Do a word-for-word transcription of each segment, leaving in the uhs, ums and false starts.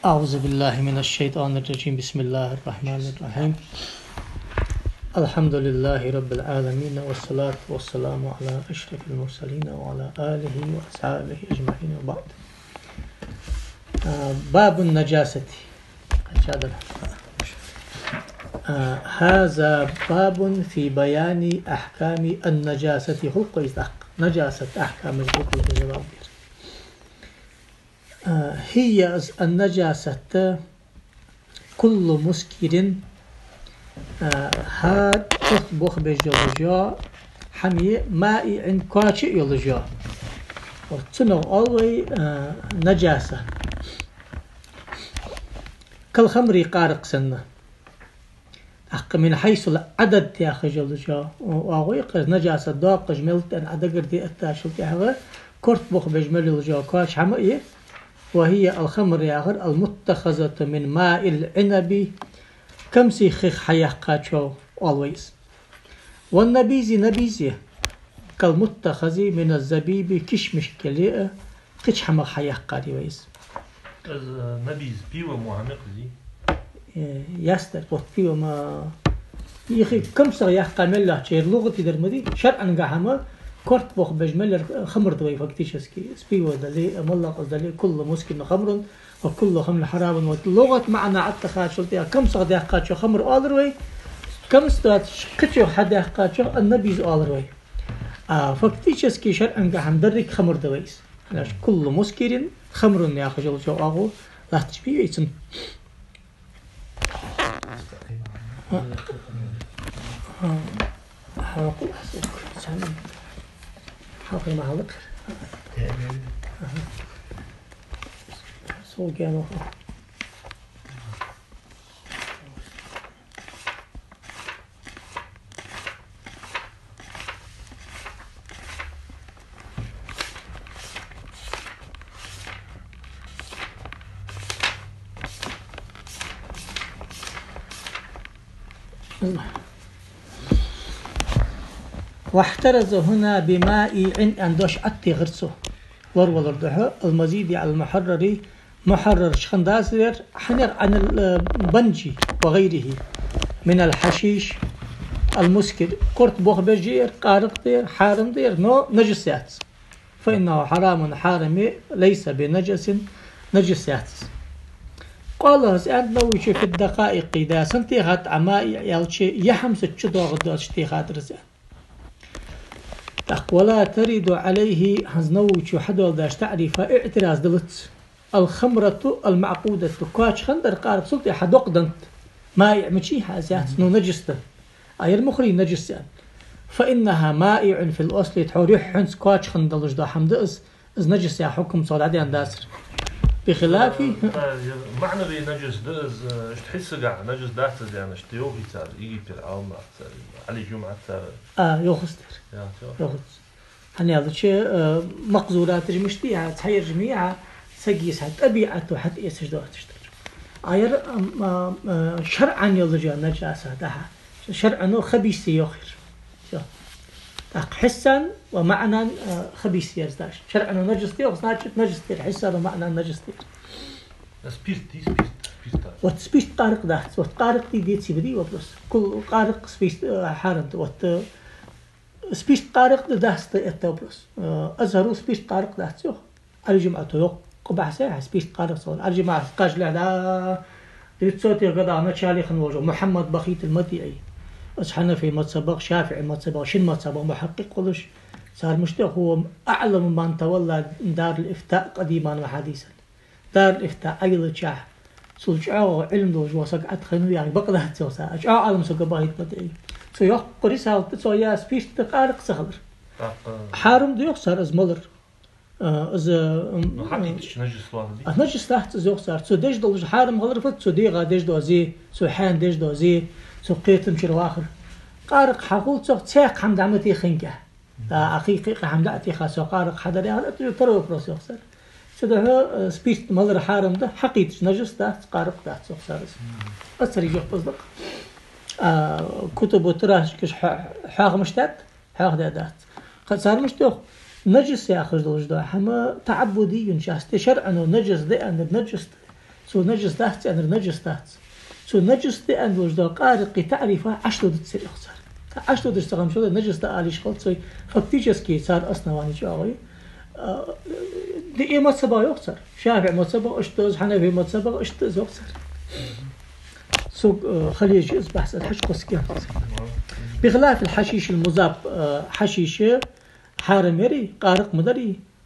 أعوذ بالله من الشيطان الرجيم. بسم الله الرحمن الرحيم. الحمد لله رب العالمين، والصلاة والسلام على أشرف المرسلين وعلى آله وأصحابه أجمعين، وبعد. آه، باب النجاسة. آه، هذا باب في بيان أحكام النجاسة. Хул-кх из тӀаккха нажасат ахькамаш бокъонца жаваб дер. آه، هي, из النجاسة, كل مسكر, а, хӀара корта бохабеш йола хӀама, مائع, коача йола хӀама. Вот цунах оал вай, а, нажаса. كالخمر, къаракъ санна. ТӀаккха من حيث العدد яхаш йола хӀама, оагӀув я-кх из нажасат доаккхаш мел тӀа Ӏа дагардеш, аттачул тӀехьагӀа корта бохабеш мел йола хӀама, коача хӀама я. وهي الخمر яхар المتخذة من ماء العنب, камсий хих хьаяьккхачох оал вай из. والنبيذ, набиз я, كالمتخذ من الزبيب, кишмишка яле а, кхыча хӀамах хьаяьккхар я вай из. Из, э, набиз пиво мо хӀама я-кх из? Э, ясдар, вот пиво мо. Ихи камсах яьккха мел йоацаш, ер лугӀати дар ма дий, шарӀангахьа-м корта бохабеш мел яр хамр да вай фактически. Из пиво дале, моллагӀа из дале, كل مسكر خمر وكل خمر حرام. Вот лугӀат маӀан Ӏоттадаьчул тӀехьагӀа камсах даьккхачох хамр оалар вай, камсах доацаш кхычох хьадаьккхачох النبيذ оалар вай. А фактически шарӀангахьа-м деррига хамр да вай из. ХӀана аьлча كل مسكر خمر яхаш йола хӀама оагӀув латташ бий вай цун. Хьакъу, хьакъу, цхьан хьалхе ма хьалакхар. Со гено. واحترز هنا بمائع, аьнна дош Ӏоттадаьхар цо. Лоравалар духьа, المزيد على المحرر, мухьаррарча хана дацар ер, хьанер, عن البنج وغيره من الحشيش المسكر. Корта бохабеш я ер, къаракъ да ер, хьарам да ер, но нажас яц. فإنه حرام, хьарам я, ليس بنجس, нажас яц из. قال, из аьннад Нававичо في الدقائق, да, сенна техад Ӏа مائع аьлча, ер хӀама саца чудоагӀаргдоацаш техадар из аьнна. ТӀаккха ولا ترد عليه, хӀанз Нававичо хьадоаладаьча таӀрифа иӀтираз далац. الخمرة المعقودة, коача хиннадар къаракъ, цул тӀехьа докъ даннад. МаиӀ мичай хьа из яц, ну, нажас да. А ер мухрий нажас я. فإنها مائع في الأصل, тхьовра юххьанца коача хинна долаш дола хӀама да из, из нажас я хьукм цо дӀадаьнна дацар. بخلاف, э, э, маӀнави нажас да из, э, иштта хьисагахьа нажас дац из аьнна, иштта йоахий цар, Египера Ӏалам наха цар, Ӏали ЖумӀа цар. А, йоахац ер. Яц, йоах. Йоахац. ХӀана аьлча, э, макъзураташ мишта я, цхьаераш ма я, сага из хьа тӀабиӀато хьатӀаэцаш доацаш дар. А ер, ам, а, а, шарӀан йолаш я нажаса дахьа. ШарӀано хабис я йоах ер. Всё. ТӀаккха хьиссан ва маӀанан, а, хабис я ер даш. ШарӀано нажас да йоах, значит, нажас да ер, хьиссан ва маӀанан нажас да ер. А спирт, и спирт, спирт. Вот спирт къаракъ дац, вот къаракъ дий, деций ба дий вопрос. Кул къаракъ спирт, а, хьарам да, вот, а, спирт къаракъ да, дац да, это вопрос. Э, Азхаро спирт къаракъ дац йоах. Ӏали ЖумӀато йоах, къубахьса хьа спирт къаракъ цалар. Ӏали ЖумӀас кхаж лехь да, девятьсотых годах начале хинна волаш Мухьаммад Бахит аль-МутиӀи. Из хьанафи мазхабах, шафиӀи мазхабах, шин мазхабах мухьаккъикъ волаш. Цар мишта йоах, هو أعلم من تولى دار الإفتاء قديما وحديثا. Дарул-ИфтаӀ Ӏойиллача, цул чӀоагӀа Ӏилма долаш вола саг Ӏатхайна яхаш бакъ дац йоах цар. ЧӀоагӀа Ӏалам саг Бахит МутиӀи. Цо йоккха рисалат да цо яь спирт да къаракъ ца хилар. ТӀаккха хьарам да йоах цар из малар. А, из, м, ну, хьакъикъатаца нажас вала дий? А, нажас дац из йоах цар. Цо деш долаш хьарам хилар фуд, цо дегӀа деш дола зе, цо хьаьна деш дола зе, цо кхетам чура вахар. Къаракъ хьахул цох, цхьаькха хӀама дӀа ма теханга. Да, Ӏа кхы-кхы хӀама дӀа а теха, со къаракъ хьадар яхар, это уже второй вопрос йоах цар. Цудухьа, э, спирт малар хьарам да, хьакъикъатаца нажас дац, къаракъ дац йоах цар из. Ацари жоп из да-кх. А, кутубу турашкаш хьо-, хьоахамаш даьд, хьоахадаь дац. Кхы цар мишта йоах, нажас яхаш долаш да, хӀама таӀаббудий я, шоашта шарӀано нажас да аьннар нажас да. Цо нажас дац аьннар нажас дац. Цо нажас да аьнна долаш дола къаракъий таӀриф Ӏаш дода цар йоах цар. Ӏаш додаш ца хӀама шода нажас да ала йиш хилац вай, фактически цар основани чӀоагӀа я. А, диъе мазхӀабах йоах цар. ШафиӀ мазхӀабах иштта да из, Хьанафи мазхӀабах иштта да из йоах цар. Сога, э, хила еза из бахьс, аз хьаж кхоссаргья. بخلاف الحشيش المذاب, э, хьашиш хьарам яр, къаракъ ма дар,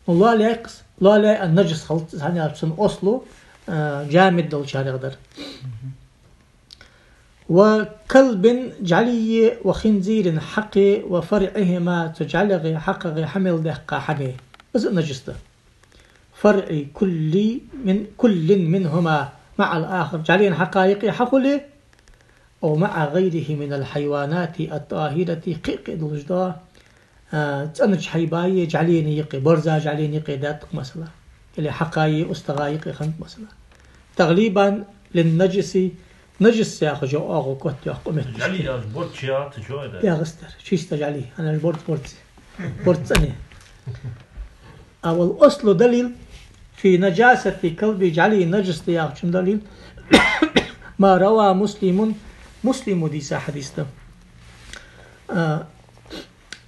лоалаяьй-кх из, лоалаяьй а нажас хилац из, хӀана аьлча цун аслу, э, джамид долчарех дар. وكلب جعلي وخنزير حق وفرعهما, цу джӀалеи хьакъеи хьа мел даьккха хӀама. Из а нажас да. فرع كل من، كل منهما مع الآخر. ДжӀален хьакъа юкъе хьахуле, أو مع غيره من الحيوانات الطاهرة, кхы-кхы долаш да, а, цӀенача хьайбаи джӀалени юкъе, борза джӀалени юкъе даьд-кх масала. Или хьакъаи устагӀаи юкъе хиннад масала. تغليبا للنجس, нажас яхаш оагӀув котъяьккха къамаьл. ДжӀали яхаш борз чу яц, чу яц. Ягъастар, чисто джӀали, хӀана аьлча борз, борз. Борз цӀена. А والأصل, далил, في نجاسة الكلب, джӀали нажас да яхачун далил, ما رواه مسلم, Муслима дийца хьадис да. А,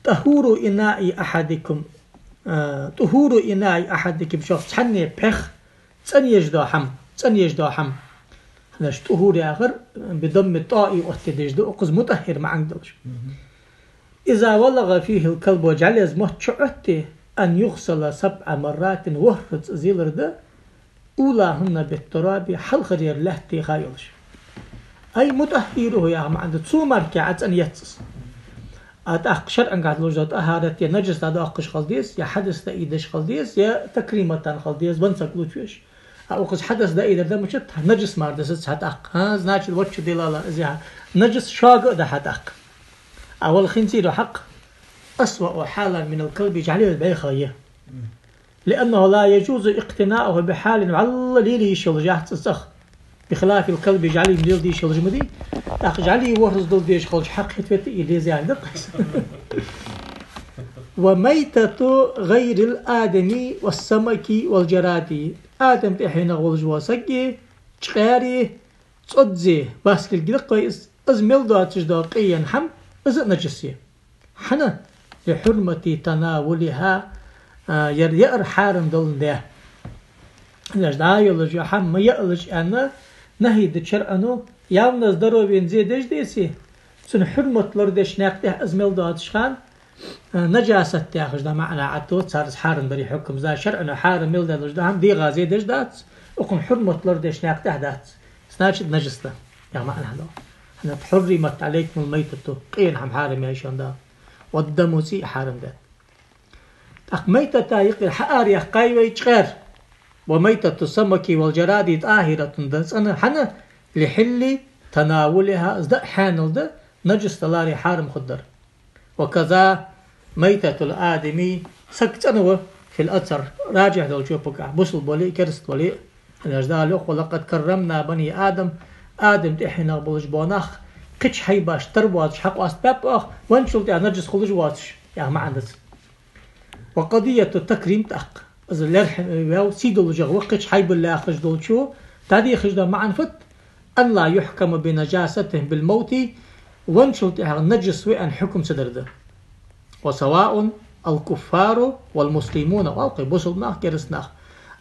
طهور إناء أحدكم, а, طهور إناء أحدكم, шух цхьанне пхьегӀа цӀена еш дола хӀама, цӀена еш дола хӀама. ХӀанз طهور яхар بضم الطاء оттаде дезаш да, укхаза مطهر маӀан долаш. إذا ولغ فيه الكلب, джӀалес мотт чу Ӏоттаде, أن يغسل سبع مرات, ворхӀазза из йилар да, أولاهن بالتراب, хьалхаръяр лаьтта тӀа йоалаш. أي مطهره, яха маӀан да, цо мара ӀоцӀена еза из. А тӀаккха шарӀагахьа долаш дола тӀахарат е нажас дӀадоаккхаш хила деза, е хьадас даийдеш хила деза, е такриматан хила деза, ванцаг лучвеш. А укхаза хьадас даийдар да мичад, нажас мара да из хьатӀаккха. ХӀа, значит, вочча дилала из яха. Нажас шога а да хьатӀаккха. А والخنزير حق أسوأ حالا من الكلب, джӀалел бӀеха я. لأنه لا يجوز اقتناؤه بحال, вӀалла лела йиш йолаш яц из цӀагӀа. بخلاف الكلب, джӀали леладе йиш йолаш ма дий. ТӀаккха джӀали ворхӀазза дала дезаш хилча, хьакхетавета и леза яхилга да-кх из. وميتة غير الآدمي والسمك والجراد. Адам тӀехьенах волаш вола саги, чкъаьри, цӀодзи, баскилг да-кх из, из мел доацаш дола къен хӀама, из а нажас я. ХӀана? لحرمة تناولها, а, яр яар хьарам долаш да. Леш дӀа йолаш йола хӀама ма яалаш аьнна, нахьи да шарӀо, явно здоровьена зе деш деце, цун хьурмат лорадеш наькъа тӀа из мел доацаш хана, а, нажасат яхаш да маӀан Ӏотта, цар из хьарам дари хьукам за, шарӀо хьарам мел даьлаш да хӀама дегӀа зе деш дац, укхун хьурмат лорадеш наькъа тӀа дац. Значит, нажас да. Яха маӀан хьадоагӀа. ХӀана аьлча حرمت عليكم الميتة, къен хӀама хьарам яьй шоана Дала. والدم, цӀий а хьарам даьд. ТӀаккха ميتة юкъера хьаараяьккхай вай чкъаьр. وميتة السمك والجراد طاهرة, да цӀена, хӀана? لحل تناولها, из даа хьаьнал да, нажас даларе хьарам хургдар. وكذا ميتة الآدمي, саг цӀена ва, في الأثر, ражихь долча чопагахь, бусалба вале а, кераста вале а. ХӀана аьлча Дала йоах: ولقد كرمنا بني آدم, Адам тӀехьенах болаш бола нах кхыча хьайбашта тара боацаш хьакъоастабаьб оаха, венначул тӀехьагӀа нажас хулаш воацаш, яха маӀан да цун. وقضية التكريم тӀаккха, из лерхӀам ваьв, сий долаш ва, кхыча хьайбал лаьхаш долчо дӀадехаш дола маӀан фуд? أن لا يحكم بنجاسته بالموت, венначул тӀехьагӀа нажас ва аьнна хьукам ца дар да. وسواء الكفار والمسلمون, валкхе бусалба нах, кераста нах.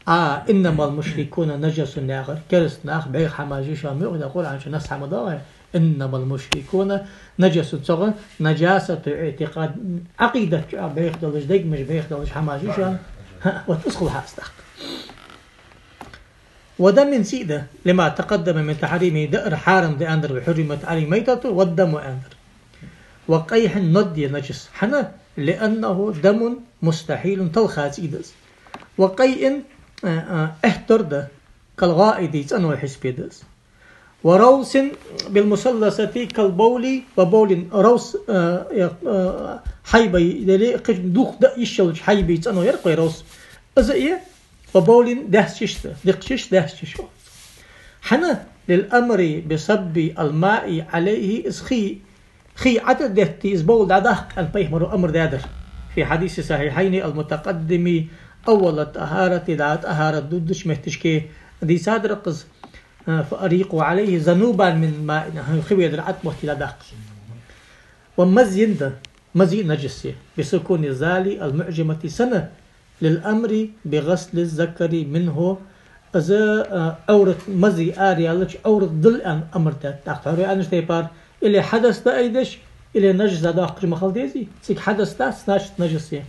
А, إنما المشركون نجس яхар, кераста нах бӀеха хӀамаш я шоана, муьгӀ да Къуръан чу насс хӀама доагӀа. إنما المشركون نجس, цогӀа نجاسة اعتقاد, Ӏакъидат чу бӀеха долаш, дегамаш бӀеха долаш хӀамаш я шоана. ХӀа, вот из хул хьа астахь. ودم, цӀий да, لما تقدم من تحريمه, даар хьарам да аьннадар, حرمت عليه الميتة والدم аьннадар. وقيح, нод я нажас. ХӀана? لأنه دم مستحيل, талха цӀий да из. وقيء, а, а, эттор да, كالغائط, цӀено хьисапе да из. وروث بالمثلثة كالبول وبول, ровс, а, а, хьайбай, дале, кхы дукха даа йиш йолча хьайбай цӀено яр-кх вай ровс. Из а я, وبول, даьсса шиш да, дикка шиш, даьсса шиш. ХӀана? للأمر بصب الماء عليه, из хий, хий Ӏодетте, из бовла дӀадаккха аьнна пайхамаро амар даьдар. في حديث صحيحين المتقدم أول الطهارة, дӀа тӀахарат дувдача моттигашка, Дийцадар-кх из, а, فأريقوا عليه ذنوبا من ماء, хи ведар Ӏоттабахийта даккха. ومذي да, мази а нажас я, بسكون الذال المعجمة, сенна, للأمر بغسل الذكر منه, из, а, Ӏоврат, мази араяьлча Ӏоврат дилла аьнна амар даьд. ТӀаккха хьо аьннача тайпара, или хьадас да айдеш, или нажас да доаккхаш ма хила дезий. Цига хьадас дац, значит, нажас я.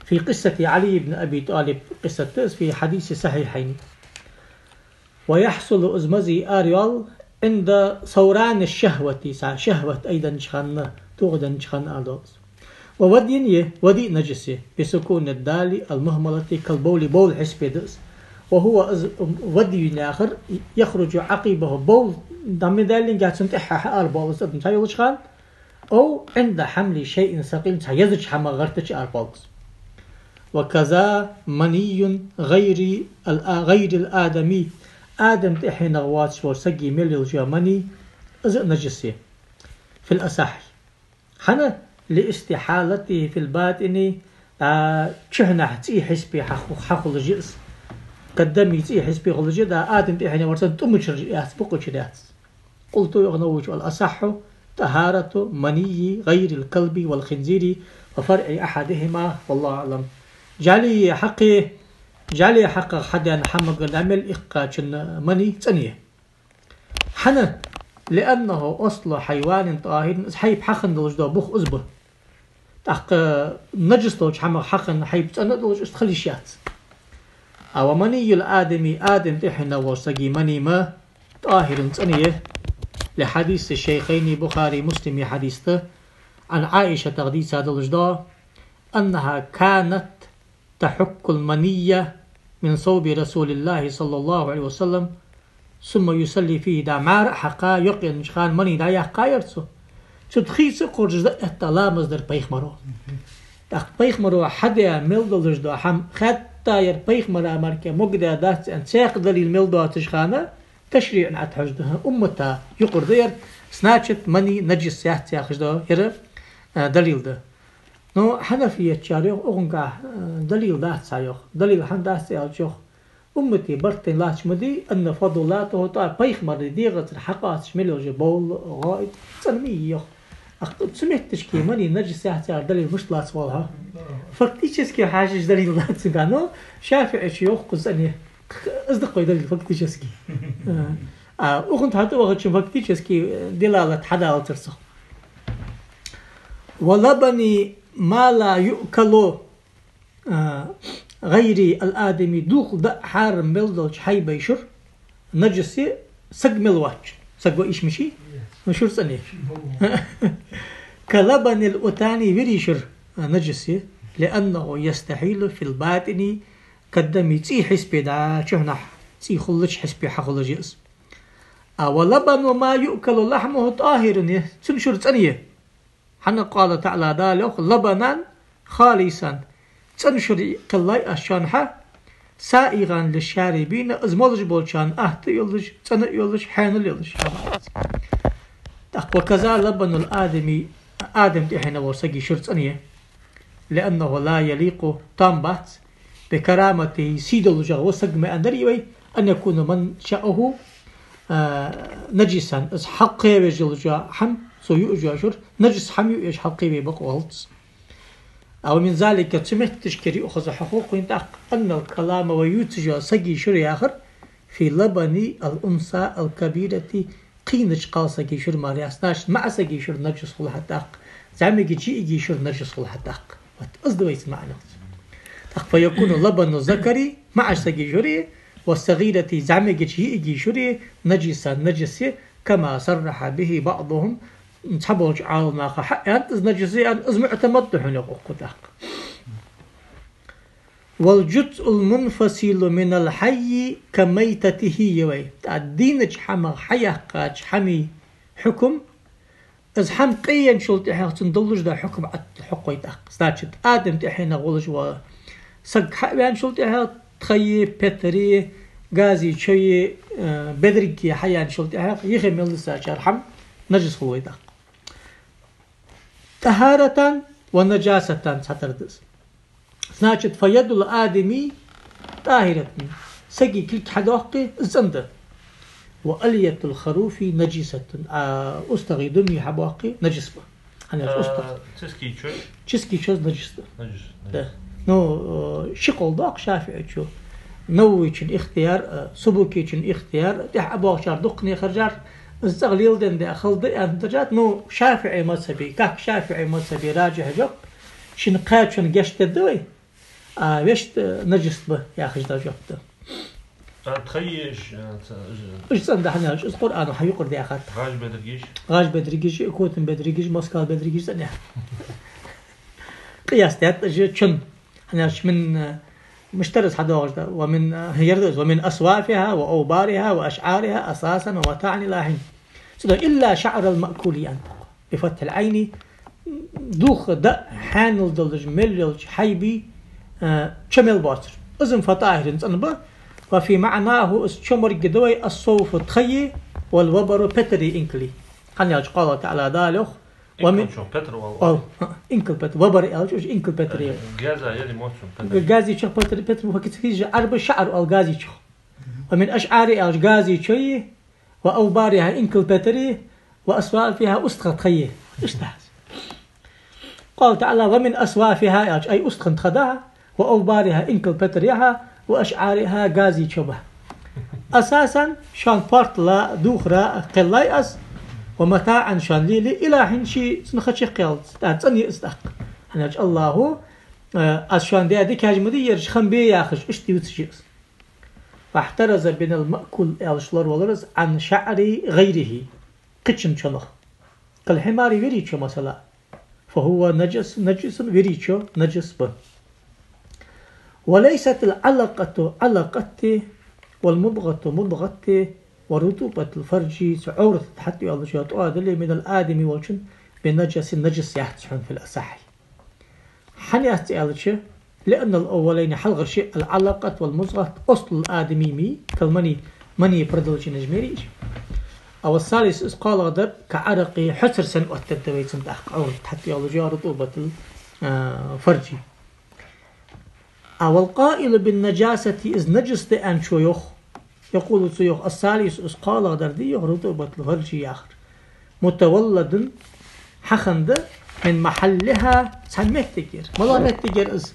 في قصة علي بن أبي طالب, къиссат да из, في حديث صحيحين. ويحصل, из мази арайоал, عند ثوران الشهوة, цхьа шахӀват айденнача хана, тохаденнача хана арайоал из. وودي, ودي нажас я, بسكون الدال المهملة كالبول, бовла хьисапе да из. وهو, из ودي яхар, يخرج عقبه, бовла дӀа ма даьллинге цунна тӀехьа хьаарабоал из адам цхьайолча хана, أو عند حمل شيء ثقيل, цхьа езача хӀамах гӀертача арабоал из. وكذا مني غير الآ-, غير الآدمي, Адам тӀехьенах воацаш волча сага мел йолаш йола мани, из а нажас я, في الأصح. ХӀана? لاستحالته في الباطن, а, чухьнахьа цӀий хьисапе хьаху-, хьахулаш я из. كالدم, цӀий хьисапе хулаш я, да, Адам тӀехьенах вар санна тӀумачура яц, букъачура яц. قلت, йоах Нававе, والأصح طهارة مني غير الكلب والخنزير وفرع أحدهما، والله أعلم. ЖӀали хьакхе, жӀали хьакхах хьадаьнна хӀамагара дӀа мел иккхачун мани цӀена я. ХӀана? لأنه أصل حيوان طاهر, из хьайба хьахинна долаш дола бух из ба. ТӀаккха нажас долча хӀамах хьахинна хьайба цӀена а долаш, иштта хила йиш яц. А ومني الآدمي, Адам тӀехьенах волча сага мани ма طاهر, цӀена я, لحديث الشيخين, Бухаре, Муслима хьадис да, عن عائشة, тӀаккха дийца долаш да, أنها كانت تحك المني من ثوب رسول الله صلى الله عليه وسلم ثم يصلي فيه, да, мара а хьакха, йокъаеннача хана мани дӀаяккхаяр цо. Цу тӀа хийца а кхоачаш дӀаэтта ламаз дир пайхамаро. ТӀаккха пайхамаро хьадаь мел долаш дола хӀама хаьттаяр пайхамара мара-кх могадаь дац аьнна, цхьаккха далил мел доацача хана, ташриӀа Ӏотхьожаш да, уммата юкъара да ер, значит, мани нажас яц яхаш да ер, а, далил да. Но хьанафиятчар йоах, укхангахь, а, далил дац цхьа йоах. Далил хӀана дац аьлча йоах, уммата барт тайна латташ ма дий, أن فضلاته طاهرة, пайхамара дегӀацара хьакъоасташ мел йола бовл, гӀаит, цӀена ма йий йоах. Ах, цу метташка мани нажас яц яхар далил мишта лаца воал хьо? Фактически хьажача далил лаца цунгахь, но ШафиӀийчо йоах-кх из цӀена я. Из да-кх вай далил фактически. А, а, укхунна тӀа хьатӀавахачун фактически, э, дилалат хьадалацар цох. ولبن ما لا يؤكل, а, غير الآدمي, дулх даа хьарам мел долча хьайбай шура нажас я, саг мел воацачун. Саг ва йиш мичай? Ну, шура цӀена я. كلبن الأتان, вири шура, а, нажас я, لأنه يستحيل في الباطن كالدم, цӀий хьисапе, да, чухьнахьа цӀий хулача хьисапе хьахулаш я из. А ولبن ما يؤكل لحمه طاهر, цун шура цӀена я. ХӀана? قال تعالى, Дала йоах: لبنا خالصا, цӀена шура кхеллай аз шоана хьа, سائغا للشاربين, из молаш болчарна атта а йолаш, цӀена а йолаш, хьаьнал а йолаш. ТӀаккха وكذا لبن الآدمي, Адам тӀехьенах волча сага шура цӀена я. لأنه لا يليق, там бац, بكرامته, сий долаш ва саг ма аьннадарий вай, أن يكون منشأه, а, نجسا, из хьалкхевеш йолаш йола хӀама, цо юаш йола шура, нажас хӀама юаш хьалкхеве бокъо хилац. А ومن ذلك, цу метташкара юхаза хьахул кхуйна тӀаккха, أن الكلام, вай ювцаш йола сага шура яхар, في لبن الأنثى الكبيرة, кхийнача кхалсага шура мара яц, значит, маӀа сага шура нажас хул хьатӀаккха, зӀамигача йиӀига шура нажас хул хьатӀаккха. Вот из да вай цун маӀан. ТӀаккха فيكون لبن الذكر, маӀача сага шура, والصغيرة, зӀамигача йиӀига шура, نجسا, нажас я, كما صرح به بعضهم, цхьаболча Ӏаламнаха хьааьннад из нажас я аьнна, из муӀтамад да хьона укхо тӀаккха. والجزء المنفصل من الحي كميتته я вай. ТӀаккха дийнача хӀамах хьаяьккхача хӀамий хьукам, из хӀама къеенначул тӀехьагӀа цунна долаш да хьукам Ӏат хьокхой тӀаккха. Значит, Адам тӀехьенах волаш вола саг хьаваьнначул тӀехьагӀа тхаи, петари, гази, чои, э, бедарги хьаяьнначул тӀехьагӀа, йихи мел дисачар хӀама нажас хул вай тӀаккха. طهارة ونجاسة цхьатарра да из. Значит, فيد الآدمي طاهرة. Сага кулг хьадоаккхе, из цӀена да. وألية الخروف نجسة. А устагӀий думи хьабоаккхе, нажас ба. ХӀана аьлча устагӀа. А, циский чо? Циский чо нажас да. Нажас, да. Нажас. Ну, э, ши къовл доаккх ШафиӀийчо. Нававийчун ихтияр, э, Субукийчун ихтияр, тӀехьа боагӀачар дуккхане хержар, из цӀагӀа леладенна да, хала да аьнна даржат, ну, ШафиӀий мазхӀабе, как ШафиӀий мазхӀабе раджихь жоп, шин кхаьчун гешт дергда вай, а вешта нажас ба яхаш да жоп да. А тхаеш, а, ца-, уж цӀена да, хӀана аьлча из Къуръано хьаюкъара даьхад. ГӀаж бедригаш? ГӀаж бедригаш, котам бедригаш, москал бедригаш цӀена я. Къияс даьд уж чун. ХӀана аьлча мин, а, муштараз хьадоагӀаш да. ومن، а, ярда из, ومن أصوافها وأوبارها وأشعارها أثاثا ومتاعا إلى حين. Цудухьа إلا شعر المأكول أنت. بفتح العين, дулх, даа хьаьнал долаш мел йолча хьайбий, а, чо мел боацар. Из-м فطاهر цӀена ба. وفي معناه из чо морг да вай الصوف тхаи, والوبر петари, инкали. ХӀана аьлча قال تعالى Дала йоах, ومن Инкал чо петар оал. Оал, а, инкал петар. Вабар аьлча уж инкал петар я. Газа яли моцун петар. Г-, газий чох петар, петар ма факицхиже арба шаӀар оал газий чох. ومن أشعارها аьлча газий чои, وأوبارها инкал петари, وأصوافها устагӀа тхаи. Иштта. قال تعالى ومن أصوافها аьлча, ай устагӀа тха да, وأوبارها инкал петар я, وأشعارها газий чо ба. أثاثا шоана портал а, дувхар а кхеллай аз, ومتاعا шоана лелае, إلى حين ший цӀена ха чакхъяьлча, тӀа цӀена я из тӀаккха. ХӀана аьлча АллахӀо, э, аз шоана даь дикаш ма дий ераш, хам бе яхаш, иштта дувцаш я из. فاحترز من المأكول аьлча лоравелар из عن شعر غيره. Кхычун чонах. كالحمار вирий чо, масала. فهو نجس, نجس вирий чо нажас ба. وليست العلقة علقة والمضغة مضغة ورطوبة الفرج цу Ӏоврат тӀа хьатӀайоалаш йола тӀоадал من الآدمي волчун بنجس нажас яц хьона في الأصح. ХӀана яц аьлча, لأن الأولين хьалхарча шиъ العلقة والمضغة أصل الآدمي ма йий, كالمني, мани продолжение жмериш. А вот الثالث из кхоалагӀдар كعرق хьоцар санна оттаргда вай цун тӀаккха Ӏоврат тӀа хьатӀайоалаш йола رطوبة الفرج. А والقائل بالنجاسة из нажас да аьнначо йоах. يقول цо йоах الثالث из кхоалагӀдар да йоах رطوبة الفرج яхар. متولد хьахинна да من محلها цхьан моттигера. МалагӀа моттигера из?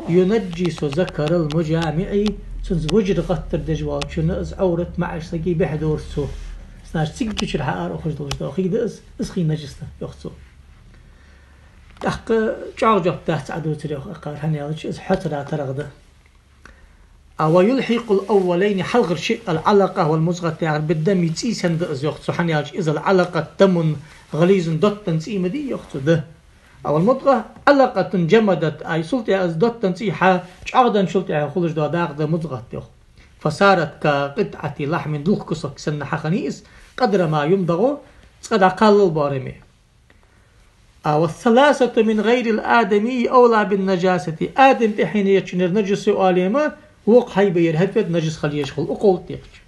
ينجس ذكر المجامع цунца вижар гӀаттар деш волчун из Ӏоврат маӀача сага бӀехдора цо. Значит, циггачара хьаара ухаш долаш да хий да из, из хий нажас да йоах цо. ТӀаккха чӀоагӀа жоп дац Ӏа дувцар йоах акхар, хӀана аьлча из хьоцара таргӀа да. А ويلحق الأولين хьалхарча шиъ العلقة والمضغة яхар بالدم цӀий санна да из йоах цо, хӀана аьлча из العلقة دم غليظ доттан цӀий ма дий йоах цо, да. А والمضغة علقة جمدت ай цул тӀехьа из доттан цӀий хьа чӀоагӀденначул тӀехьа хулаш дола дакъа да мудгӀат йоах. فصارت كقطعة لحم дулх кусок санна хьахиннай из قدر ما يمضغ цкъа дӀакхаллал боараме. А والثلاثة من غير الآدمي أولى بالنجاسة. Адам тӀехьенна ечунера нажас я оале ма, вокха хьайба яр хӀаьта вет нажас хила езаш хул, укхул тӀехьа.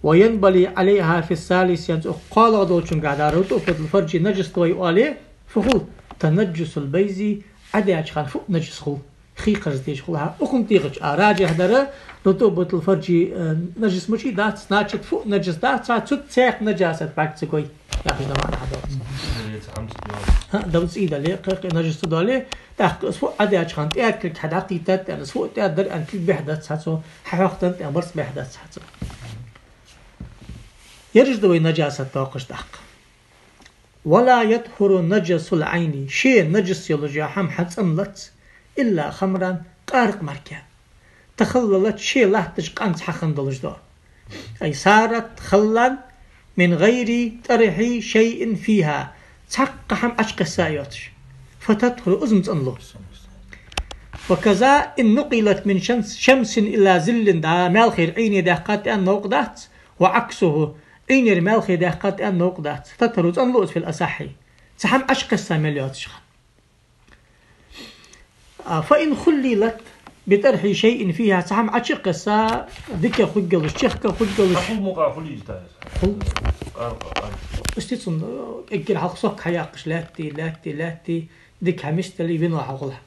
وينبني عليها في الثالث ян цу кхоалагӀа долчунгахь дар رطوبة الفرج нажас да вай оале, фу хул? تنجس البيض Ӏадаьча хана фуъ нажас хул. Хий кхарза дезаш хул хьа. Укхун тӀехьа а раджихь дар رطوبة الفرج, э, нажас мичай дац, значит, фуъ нажас дац, цхьа цу цех нажасат бӀарг ца гой. Яхаш да маӀан хьадоагӀа. Дале ца хӀамс доагӀа. ХӀа, дав цӀий дале, кхы, кхы нажас ца дале, тӀаккха из фуъ Ӏадаьча хана тӀера кулг хьадӀакхийттад, тӀера из фуъ тӀера дар аьнна кулг бӀехдоацаш хьа цо, хьахьокхадаь тӀера барзкъа бӀехдоацаш хьа цо. Ераш да вай нажасат доаккхаш тӀаккха. ولا يطهر نجس العين ше нажас йолаш йола хӀама хьацӀенлац إلا خمرا къаракъ мара. تخللت ше латташ къанца хьахинна долаш да. أي صارت خلا من غير طرح شيء فيها цхьаккха хӀама Ӏочукхесса йоацаш. فتطهر из-м цӀенлу. وكذا إن نقلت من شمس إلى ظل дӀа маьлхера Ӏийне даьккхад аьнна новкъа дац, وعكسه Ӏийнера маьлхе даьккхад аьнна новкъа дац. تطهر цӀенлу из في الأصح цхьа хӀама Ӏочукхесса мел йоацаш хана. А, فإن خللت بطرح شيء فيها цхьа хӀама Ӏочукхесса, дика хургйолаш, чехка хургйолаш. Хьахул мукъа хулийта из. Хул. Къаракъ, къаракъ. Ишта цун, э, эггара хьалха сок хьаяьккхаш лаьтте, лаьтте, лаьтте, дика хьамистале вино хьахул хьа.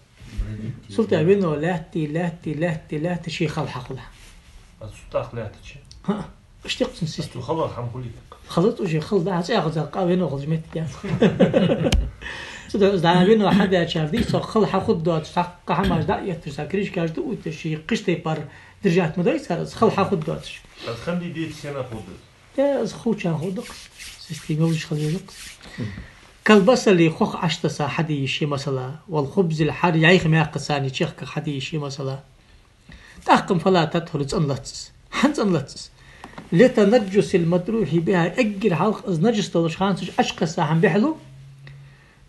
Цул тӀехьа вино лаьтте, лаьтте, лаьтте, лаьтте, ший хала хьахул хьа. Аз цу тӀаккха лаьттача. ХӀаъ, иштта цун система. Аз цу халах хӀама хулий тӀаккха. Хала цу же хала да, хьа цӀаьхха зар къа вено хилча метта. Цу да, из да вено хьадаьчар дий, цо хала хьахургдоацаш, цхьаккха хӀамаш дӀа а етташ, цхьа кришкаш дӀа а отташ, ший кхыча тайпара держать ма дой цар, из хала хьахургдоацаш. Аз ханди дийца сенах хургда? Э, из хуча хургда-кх. Система йолаш хила еза-кх. كالبصل хох Ӏаштаса хьаде йиш я масала, والخبز الحار яйха маькха царна чехках хьаде йиш я масала. ТӀаккха فلا تطهر цӀенлац из. ХӀана цӀенлац из? لتنجس المطروح بها эггара хьалха из нажас долаш хана цу чу Ӏочукхесса хӀама бӀехлу.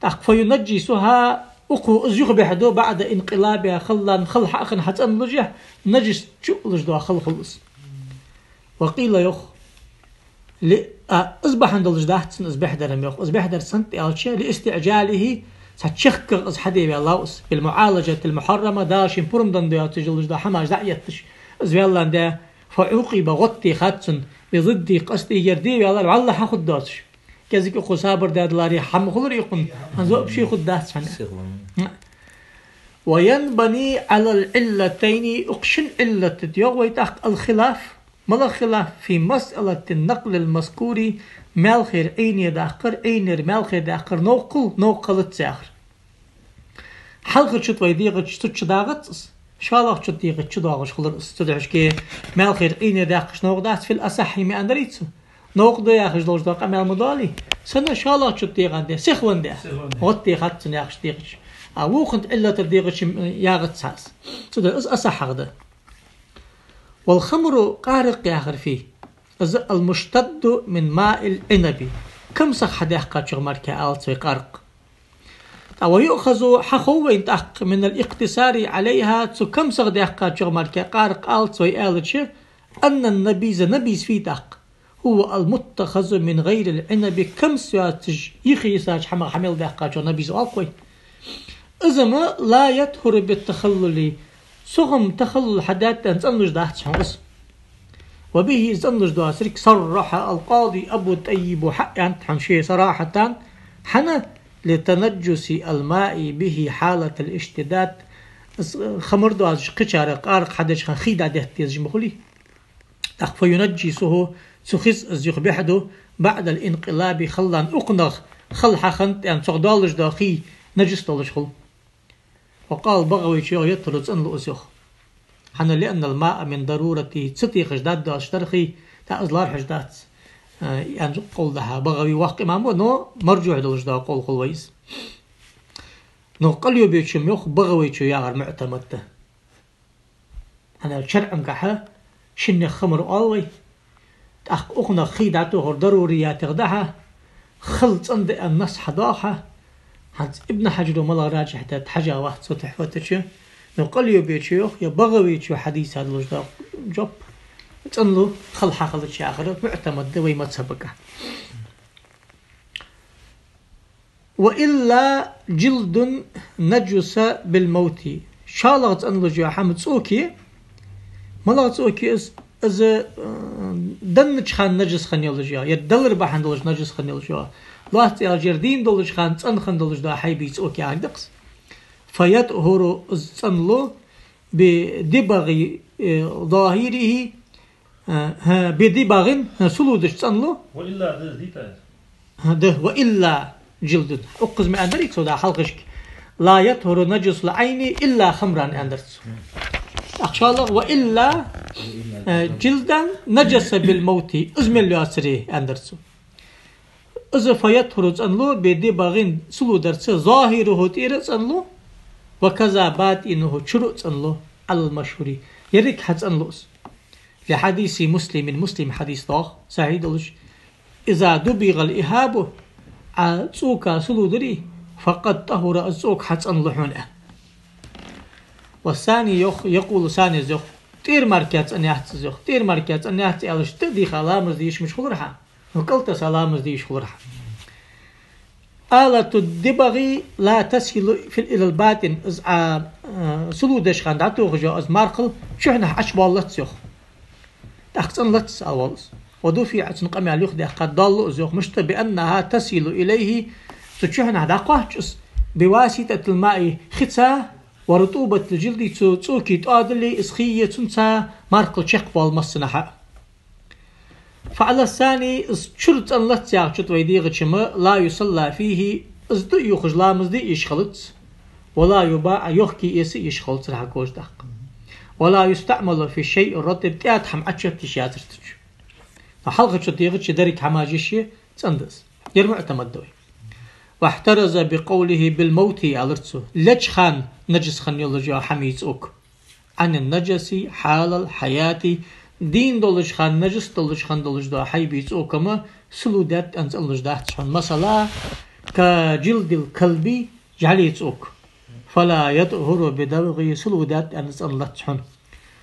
ТӀаккха فينجسها укхо из юха бӀехду بعد انقلابها خلا хала хьа а хинна хьацӀенлушехь нажас чу а уллаш дола хала хул из. وقيل йоах, Ле-, а, из бахьан долаш дац цун из бӀехдар-м йоах. Из бӀехдар сенна да аьлча, لاستعجاله цхьа чехках из хьаде ваьллав из, بالمعالجة المحرمة Дала шийна пурам денна доацаш долаш дола хӀамаш дӀа а етташ, из ваьлла да, فعوقب гӀоттаде хет цунна, بضد قصده ер де ваьллар вӀалла хьахургдоацаш. КӀезига укхо сабар даь даларе хӀама хулар укхун, хӀанз вообще хургдац хьона. وينبني على العلتين укх шин Ӏиллат да йоах вай тӀаккха الخلاف МалагӀа хилаф في مسألة النقل المذكور маьлхера Ӏийне даккхар, Ӏийнера маьлхе даккхар новкъа хул, новкъа хилац яхар. Хьалхарчо тӀа вай дийгӀача цу чу дагӀац из, шоллагӀчо тӀа дийгӀача чу доагӀаш хулар из. Цудухьа маьлхера Ӏийне даьккхача новкъа дац في الأصح ма аьннадарий цо. Новкъа да яхаш долаш дола къамаьл ма доалий. Сенна шоллагӀчо тӀа дийгӀа де, сихвенна де. Сихвенна де. ГӀоттаде хет цунна яхаш дийгӀача. А вокхунна Ӏиллатара дийгӀача ягӀац хьа из. Цудухьа из асахьагӀа да. والخمر къаракъ яхар фий. Из المشتد من ماء العنب. Камсах хьадаьккхачох мара алац вай къаракъ. ТӀаккха ويؤخذ хьахов вайна тӀаккха من الاقتصار عليها цу камсах даьккхачох мара къаракъ алац вай аьлча, أن النبيذ набиз фий тӀаккха. هو المتخذ من غير العنب камс йоацаш, йиха йисача хӀамах хьа мел даьккхачох набиз оал-кх вай. Из-м لا يطهر بالتخلل цох-м тахаллул хьадаьд аьнна цӀенлуш дац хьона из. وبه из цӀенлуш доацилга صرح القاضي أبو الطيب хьааьннад хьона ше صراحة хӀана لتنجس الماء به حالة الاشتداد из хамар доацаш кхычар къаракъ хьадеча хана хий дӀадетта дезаш ма хулий. ТӀаккха فينجسه цу хица из юха бӀехду بعد الانقلاب халлан укхунах хала хьахиннад аьнна цох доаллаш дола хий нажас долаш хул. وقال БагӀавечо йоах يطهر цӀенлу из йоах. ХӀана لأن الماء من ضرورته ца техаш дӀадоалаш дар хий, тӀаккха из лоархӀаш дац. Э, аьнна къовл да хьа БагӀави воккха имам ва, но маржухь долаш дола къовл хул вай из. Но Къалъюбечо-м йоах БагӀавечо яхар муӀтамад да. ХӀана аьлча шарӀагахьа шиннех хамар оал вай. ТӀаккха укхунах хий дӀатохар даруриятех да хьа, хала цӀенда аьнна насс хьадоагӀа хьа. ХӀанз Ибн Хьаджаро малагӀа ражихь даьд хьажа вац цо Тухьфата чу. Но Къалъюбечо йоах, е БагӀавечо хьадийца долаш дола жоп цӀенлу хала хьахилча яхар муӀтамад да вай мазхӀабагахьа. وإلا جلد نجس بالموت. ШоллагӀа цӀенлуш йола хӀама цӀоке, малагӀа цӀоке из, из, э, деннача хана нажас хинна йолаш йола, е далар бахьан долаш нажас хинна йолаш йола. Лоацца аьлча, ер дийна долча хана цӀена хинна долаш дола хьайбий цӀоке яхар да-кх из. فيطهر из цӀенлу بدبغ, э, ظاهره, э, хӀа, بدبغ, хӀа, сулудаш цӀенлу. وإلا да из дийта из. ХӀа, да, وإلا جلد. Укхаза ма аьннадарий цо да хьалхашка. لا يطهر نجس العين إلا خمرا аьннадар цо. ТӀаккха шоллагӀа وإلا, э, جلدا نجس بالموت. Из мел йоацаре аьннадар цо. Из فيطهر цӀенлу بدبغ сулударца ظاهره тӀера цӀенлу وكذا باطنه чура цӀенлу على المشهور. Еррига хьа цӀенлу из. لحديث مسلم Муслима хьадис доагӀа, сахьихь долаш: إذا دبغ الإهاب Ӏа цӀока сулударе, فقد طهر из цӀока хьа цӀенлу хьона. والثاني йоах, يقول ثاني из йоах, тӀера мара цӀена яц из йоах, тӀера мара цӀена яц аьлча, тӀа а дийха ламаз де йиш мича хулар хьа? Ну, кӀалтӀа са ламаз де йиш хулар хьа. آلة الدبغ لا تصل في, إلى الباطن. Из Ӏа, э, сулудаш хана дӀатохаш йола из мархал чухьнахьа Ӏочубоаллац йоах. ТӀаккха цӀенлац ала воал из. ودفع цун къамаьл юхадаьккхад, доаллу из йоах, мишта, بأنها تصل إليه цу чухьнахьа дӀакхоач из, بواسطة الماء хица, ورطوبة الجلد, цу цӀокий тӀоадале, из хий е цунца маркхал чакхбоал массанахьа. فعلى الثاني, из чура цӀенлац яхача тӀа вай дегӀача ма لا يصلى فيه, из тӀа а юхаш ламаз де йиш хилац. ولا يباع, йохка эца йиш хилац, рахьа кожа даккха. ولا يستعمل في الشيء الرطب, тӀаьда хӀама Ӏочуетта йиш яцар цу чу. Но хьалхарча дегӀача деррига хӀамаш йиш я, цӀенда из. Ер муӀтамад да вай. واحترز بقوله بالموت, аьлар цо. Леча хана нажас хинна йолаш йола хӀама я цӀока. عن النجس حال الحياة, дийна долча хана, нажас долча хана долаш дола хӀама я цӀока ма, сулу даьд аьнна цӀенлуш дац хьона. Масала, كجلد الكلب, жӀали цӀока. فلا يطهر بدبغه, сулу даьд аьнна цӀенлац хьона.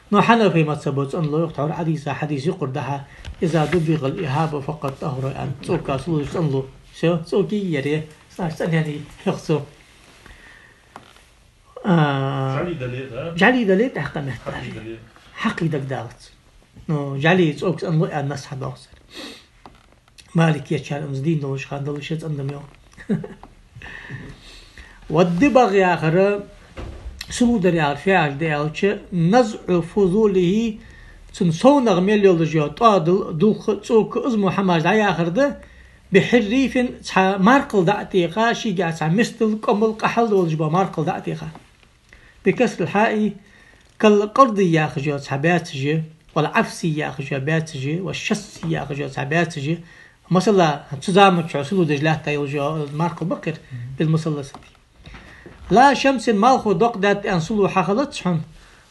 Но Хьанафий мазхӀабо цӀенлу йоах, тхьовра Ӏодийца хьадис юкъера дӀахьа: إذا دبغ الإهاب فقد طهر, аьнна, цӀока сулу дича цӀенлу. Всё, цӀока я ер, значит, цӀенъяьннай йоах цо. А, жӀали дале, да? ЖӀали дале, тӀаккха метташ. Хьакхий дале. Хьакхий дагадалац. Но жӀали цӀока цӀенлу аьнна насс хьадоагӀа цар. Маликечар, амма дийна долаш хана долаш цӀенда ма йоагӀа. والدبغ яхар, сулу дар яхар фу яхар да аьлча, نزع فضوله, цун совнагӀа мел йолаш йола тӀоадал, дулх, цӀока, из мо хӀамаш дӀаяхар да, بحريف, цхьа маркхал дӀа а теха, шийгахьа цхьа миска, кӀомал, къахьал долаш бола маркхал дӀа а теха. بكسر الحاء, كالقرض яхаш йола цхьа баьцаш я, والعفس яхаш йола баьцаш я, والشس яхаш йола цхьа баьцаш я. Масала, цу заман чухь сулу деш лаьтта йолаш йола маркхал ба-кх ер, بالمثلثة. لا شمس, малхо докъ даьд аьнна сулу хьахилац хьона.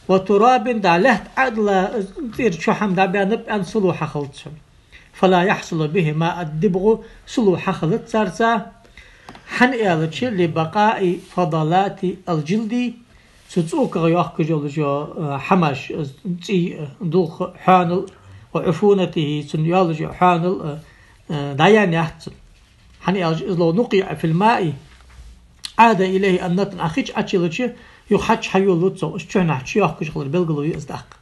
وتراب, дӀа лаьтта Ӏодилла, цӀера чу хӀама дӀабаьннаб аьнна сулу хьахилац хьона. فلا يحصل بهما الدبغ, сулу хьахилац царца. ХӀана аьлча, لبقاء فضلات الجلد, цу цӀоках йоахкаш йолаш йола, э, хӀамаш, э, цӀий, э, дулх, хьоанал, وعفونته, цун йолаш йола хьоанал, э, э, дӀаяьнна яц цун. ХӀана аьлча, إذ لو نقع في الماء عاد إليه النتن, Ӏохайча, Ӏочуйиллача, юха хьачу хьайолалуц цо, уж чухьнахьа чуйоахкаш хилар белгало я из тӀаккха.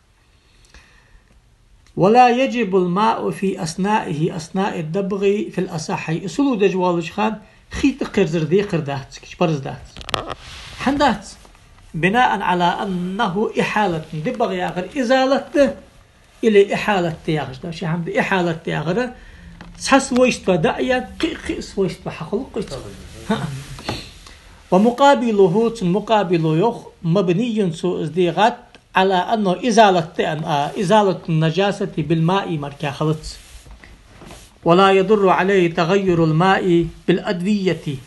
ولا يجب الماء في أثنائه، أثناء الدبغ في الأصح. Сулу деш волча хана хий тӀакхерзар декхар дац, кхы парз дац. ХӀана дац? بناء على أنه إحالة. ДибагӀ яхар изалат да или ихьалат да яхаш да. Ши хӀама да, ихьалат яхар цхьа свойство дӀа а яь, кхы, кхы свойство хьахул кхы. ومقابله, цун мукъабило йоах, مبني, цо из дегӀад على أنه إزالة, а, إزالة النجاسة بالماء мара кхы хилац. ولا يضر عليه تغير الماء بالأدوية.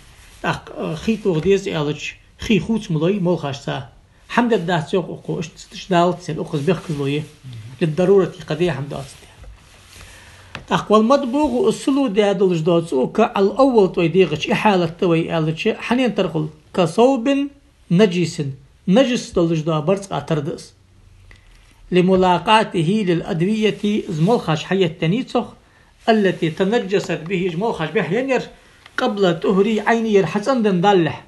ТӀаккха, а, хий тоха деза аьлча, хий хувца ма лой молхашца. ХӀама дергдац йоах укхо, иштта, иштта далац аьнна, укхаза бехказло я. للضرورة, кхы де хӀама доацаш. ТӀаккха والمدبوغ, сулу даь долаш дола цӀока, الأول, тӀой дегӀача, ихьалат да вай аьлча, хьанна тара хул? كثوب نجس, нажас долаш дола барзкъа тара да из. لملاقاته للأدوية, из молхаш хьаеттаний цох, التي تنجست به, уж молхаш бӀехъеннаяр, قبل طهره عينه, ер хьацӀендан даллалехь.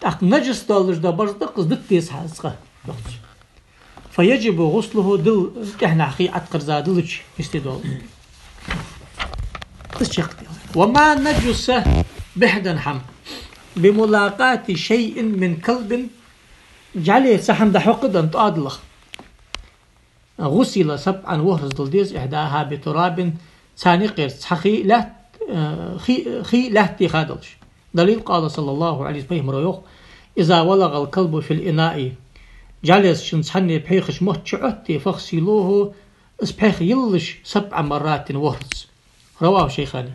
ТӀаккха нажас долаш дола барзкъа дита деза хьа из цкъа. فيجب غسله, дилла, тӀехьнахьа хий Ӏоткхарза диллача йисте долаш. Из чакхдаьлар. وما نجس, бӀехденна хӀама, بملاقاة شيء من كلب, жӀале цхьа хӀама дӀахьокхадаь тӀоадалах. غسل سبعا, ворхӀазза дилла деза, إحداها بتراب, царна юкъера цхьа хий лаьтта, э, хий, хий лаьтта теха долаш. دليل, قال صلى الله عليه وسلم, пайхамаро йоах: إذا ولغ الكلب في الإناء, жӀалес шун цхьанне пхьегӀаш мотт чу Ӏотте, فاغسلوه, из пхьегӀа йиллалаш, سبع مرات, ворхӀазза. رواه الشيخان.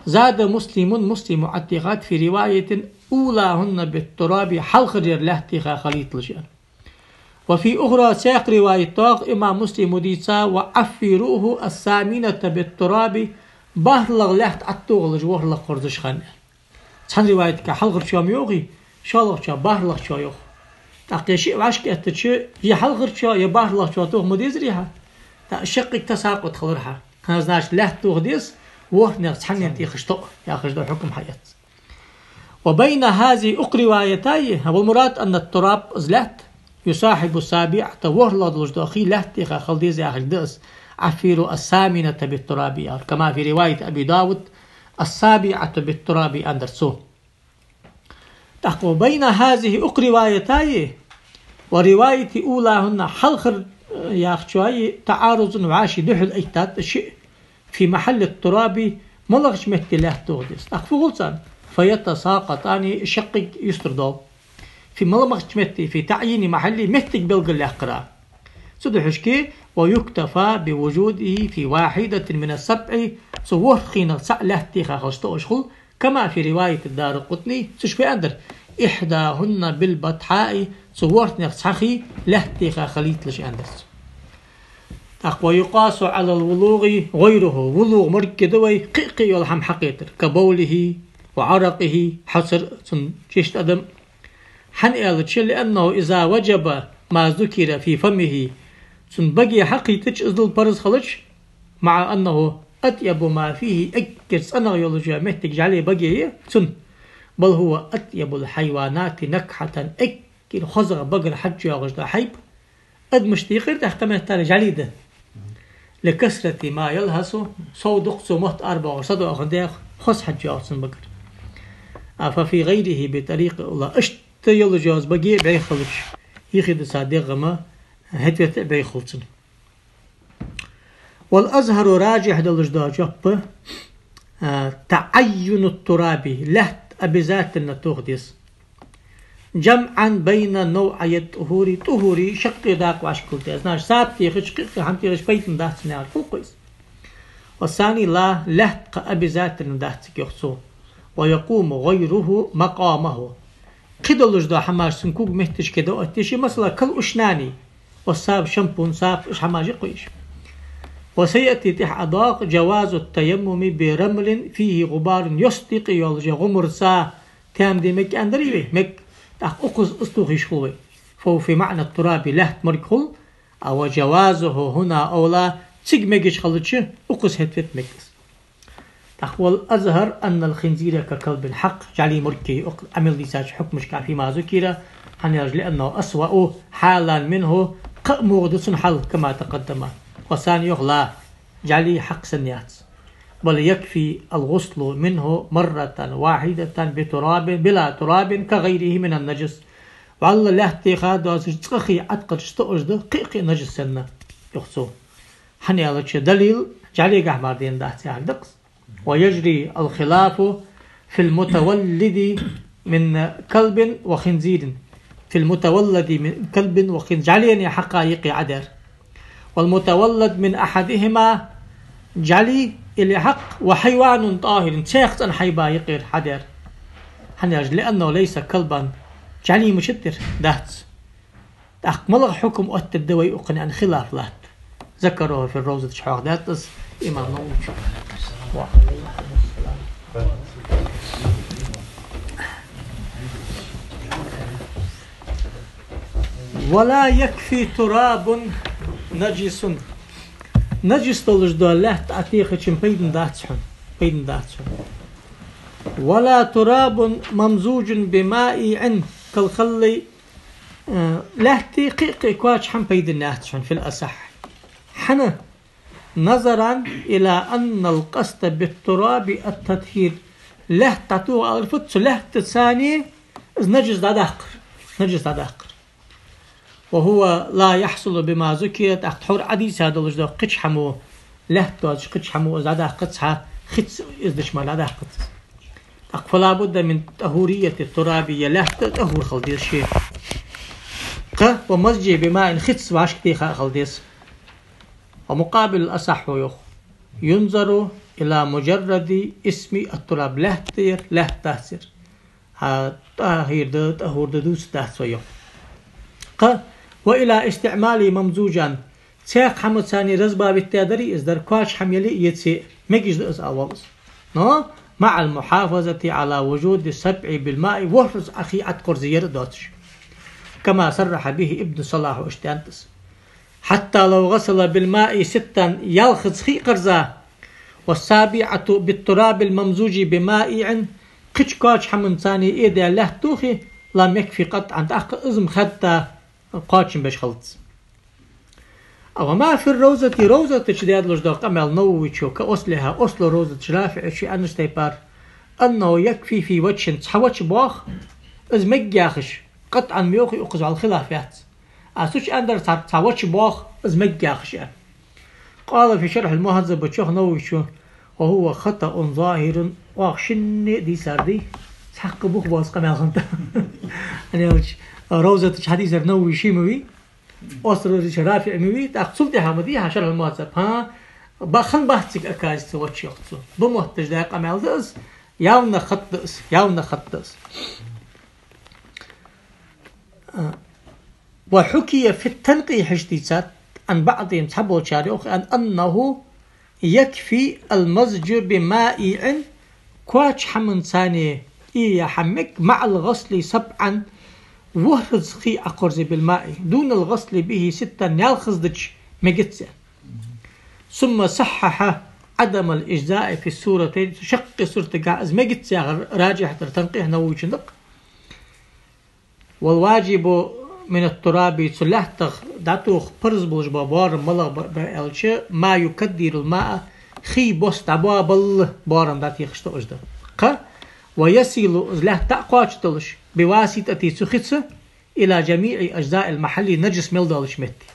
زاد مسلم, Муслимо Ӏотехад, في رواية: أولاهن بالتراب, хьалхаръяр лаьтта теха хилийталаш, аьнна. وفي أخرى, цхьаькха риваят доагӀа, имам Муслимо дийца: وعفروه الثامنة بالتراب, бархӀлагӀа лаьтта Ӏотохалаш ворхӀлагӀа кхорзача хана. Цхьан риваятага хьалхарчоа ма йоахий, шоллагӀчоа, бархӀлагӀчоа йоах. ТӀаккха е шиъ вӀашкаэттача, е хьалхарчоа, е бархӀлагӀчоа тоха ма дезарий хьа? ТӀаккха шаккхе тасакъут хилар хьа. ХӀана, значит, лаьтта тоха деза, ворхӀанех цхьанне тӀехаш тоъа, яхаш да хьукам хьаэц. وبين هذه, укх риваятаи, والمراد أن التراب, из лаьтта, يصاحب السابعة, ворхӀлагӀа долаш дола хий лаьтта теха хила деза яхилга да из, عفروا الثامنة بالتراب, яхар, كما في رواية أبي داود: السابعة بالتراب, аьннадар цо. ТӀаккха وبين هذه, укх риваятаи, ورواية أولاهن, хьалхара, э, яхачоа تعارض, вӀаший духьал эттад шиъ, في محل التراب, малагӀча метте лаьтта тоха деза. ТӀаккха фу хул царна? فيتساقطان, шаккхе юстара доал. في, малагӀча метте, في تعيين محله, моттиг белгалъяккхара. Цудухьа, ويكتفى بوجوده في واحدة من السبع, цу ворхӀанех цаӀ лаьтта теха хилча тоъаш хул, كما في رواية الدارقطني, цу чу фу аьннадар: إحداهن بالبطحاء, цу ворхӀанех цхьа хий лаьтта теха хилийталаш аьннадар цо. ТӀаккха ويقاس على الولوغ غيره, вулугӀ моргга да вай кхы-кхы йола хӀама хьакхетар, كبوله وعرقه, хьоцар, цун чист адам. ХӀана аьлча, لأنه إذا وجب ما ذكر في فمه, цун баге хьакхийтача из дала парз хилча, مع أنه أطيب ما فيه, эггара цӀенагӀа йолаш йола моттиг жӀали баге я цун, بل هو أطيب الحيوانات نكحة, эггара хозагӀа багара хьаж йоагӀаш да хьайба, адамашта юкъера тӀаккха меттала жӀали да. لكثرة ما يلهث, сов дукха цо мотт арабоагӀаш, садоагӀа дехьа хоза хьаж йоагӀа цун багара. А ففي غيره بطريق أولى, иштта йолаш йола баге бӀеха хилча, юхедиса дегӀама хӀетта ветта бӀеха хул цун. والأظهر, раджихь долаш дола жоп, а, تعين التراب, лаьтта обязательно тоха деза. جمعا بين نوعي الطهور, тӀахури шаккхе дакъа вӀашагӀкхийтта. Значит, саб техача, кхы-кхы хӀама техача пайдана дац аьнна яхар хул-кх из. والثاني لا, лаьтта кхы обязательно дац цига, йоах цо. ويقوم غيره مقامه. Кхы долаш дола хӀамаш цун когаметта кхы доӀа оттаеш, масала, كالأشنان, ва саб, шампунь, саб, уж хӀамаш я-кх уж. وسيأتي, тӀехьа а доагӀа, جواز التيمم برمل فيه غبار, йост юкъе йолаш йола гӀумарца таямам де мег аьннадарий вай? Мег. ТӀаккха укхаза из тоха йиш хул вай. فهو في معنى التراب, лаьтта морг хул, а وجوازه هنا أولى, цига мегаш хилча, укхаза хӀетта ветта мег из. ТӀаккха والأظهر أن الخنزير ككلب, хьакъ, жӀали морг я укх Ӏамал дийцача хьукмашка, فيما ذكر, хӀана аьлча, لأنه أسوأ حالا منه, кхы а вогӀа да цун хьал, كما تقدم. والثاني, йоах, لا, жӀали хьакъ санна яц. بل يكفي الغسل منه مرة واحدة بتراب، بلا تراب كغيره من النجس. ВӀалла лаьтта теха доацаш цкъа хий Ӏоткъача тоъаш да кхы-кхы нажас санна, йоах цо. ХӀана аьлча, далил жӀалигахьа мара денна дац яхар да-кх из. ويجري الخلاف في المتولد من كلب وخنزير. في المتولد من كلب وخنزير. ЖӀалеи хьакъаи юкъе Ӏа дар. والمتولد من أحدهما, жӀали или хьакъ, وحيوان طاهر, цхьа цӀена хьайба юкъера Ӏа дар. ХӀана аьлча, لأنه ليس كلبا, жӀали мичад ер, дац. ТӀаккха малагӀа хьукм оттадергда вай укхунна аьнна хилаф латт. ذكره في الروضة, чу хьоахадаьд из имам Нававе. ولا يكفي تراب نجس. Нажас долаш дола лаьтта Ӏа техачун пайдана дац хьона. Пайдана дац хьона. ولا تراب ممزوج بمائع كالخل. Э, лаьттеи кхы-кхы кхоачаш хӀама пайдана яц хьона, في الأصح. ХӀана? نظرا إلى أن القصد بالتراب التطهير. Лаьтта тоха алар фуд, цу лаьттаца из нажас дӀадаккхар. Нажас дӀадаккхар. وهو لا يحصل بما ذكر, тӀаккха тхьовра Ӏодийца долаш дола кхыча хӀамо, лаьтта доацаш кхыча хӀамо из дӀадаккхац хьа, хица из деш мара дӀадаккхац из. ТӀаккха فلا بد من طهورية التراب, е лаьтта тӀахур хила деза ше. Кхы ومزجه بماء, хица вӀашка теха хила деза. ومقابل الأصح, йоах, ينظر إلى مجرد اسم التراب, лаьтта яр, лаьтта дац ер. ХӀа, тӀахир да, тӀахур да дувцаргдац вай, йоах. Кхы وإلى استعماله ممزوجا, цхьаькха хӀамаца разбавить даьдарий из, дар кхоачаш хӀама яле а, еце а, мегаш да из, а валлахӀи. Но مع المحافظة على وجود السبع بالماء, ворхӀазза Ӏа хий Ӏоткъорза яр а доацаш. كما صرح به ابن الصلاح, иштта аьннад из. حتى لو غسل بالماء ستا, ялхазза хий кхарза, والسابعة بالتراب الممزوج بمائع, кхыча кхоачаш хӀамаца эдаь лаьтта тохе, لم يكف قطعا, тӀаккха из-м хадда кхоачам беш хилац. وما في الروضة, Равзата чу даьдолаш дола къамаьл Нававечо, كأصلها, асло Равзата чу РафиӀечо аьннача тайпара, أنه يكفي في وجه, цхьа ваджхӀ боах, из мег яхаш, قطعا ма йоахий, укхаза вӀалла хилаф яц. А цу чу аьннадар цхьа, цхьа вач боах, из мег яхаш а. قال في شرح المهذب чу йоах Нававийс: وهو خطأ ظاهر. Оаха шинне а дийцар да, цхьаккха бух боаца къамаьл хиннад. ХӀана аьлча, Равзата чу хьадийцар Нававий ше ма вий, Осрорича РафиӀ ма вий, тӀаккха цул тӀехьа ма дий хьона Шархьул-МухӀаззаб. ХӀа, ба-, хиннабац цига, оказывается, вач йоах цо. Ба мотташ даь къамаьл да из, явно хатӀа да из, явно хатӀа да из. А, وحكي في التنقيح, иштта дийцад, عن بعضهم, цхьаболчар йоах, أن، أنه يكفي المزج بمائع, коача хӀаманца ийя хӀама мег, مع الغسل سبعا, ворхӀазза хий Ӏокхарзе, بالماء، دون الغسل به ستا, ялх хозача мегац. ثم صحح عدم الإجزاء في الصورتين, шаккхе суртага из мегац яхар раджихь дар танкъихь Нававийчун да-кх. والواجب من التراب, цу лаьттах дӀатоха парз болаш бола боарам малагӀа ба, ба аьлча, ما يكدر الماء, хий бос дӀабоабалла боарам дӀатехаш тоъаш да. Кхы, ويصل, из лаьтта дӀакхоачадалаш, بواسطته, цу хица, إلى جميع أجزاء المحل, наджас мел долча метте.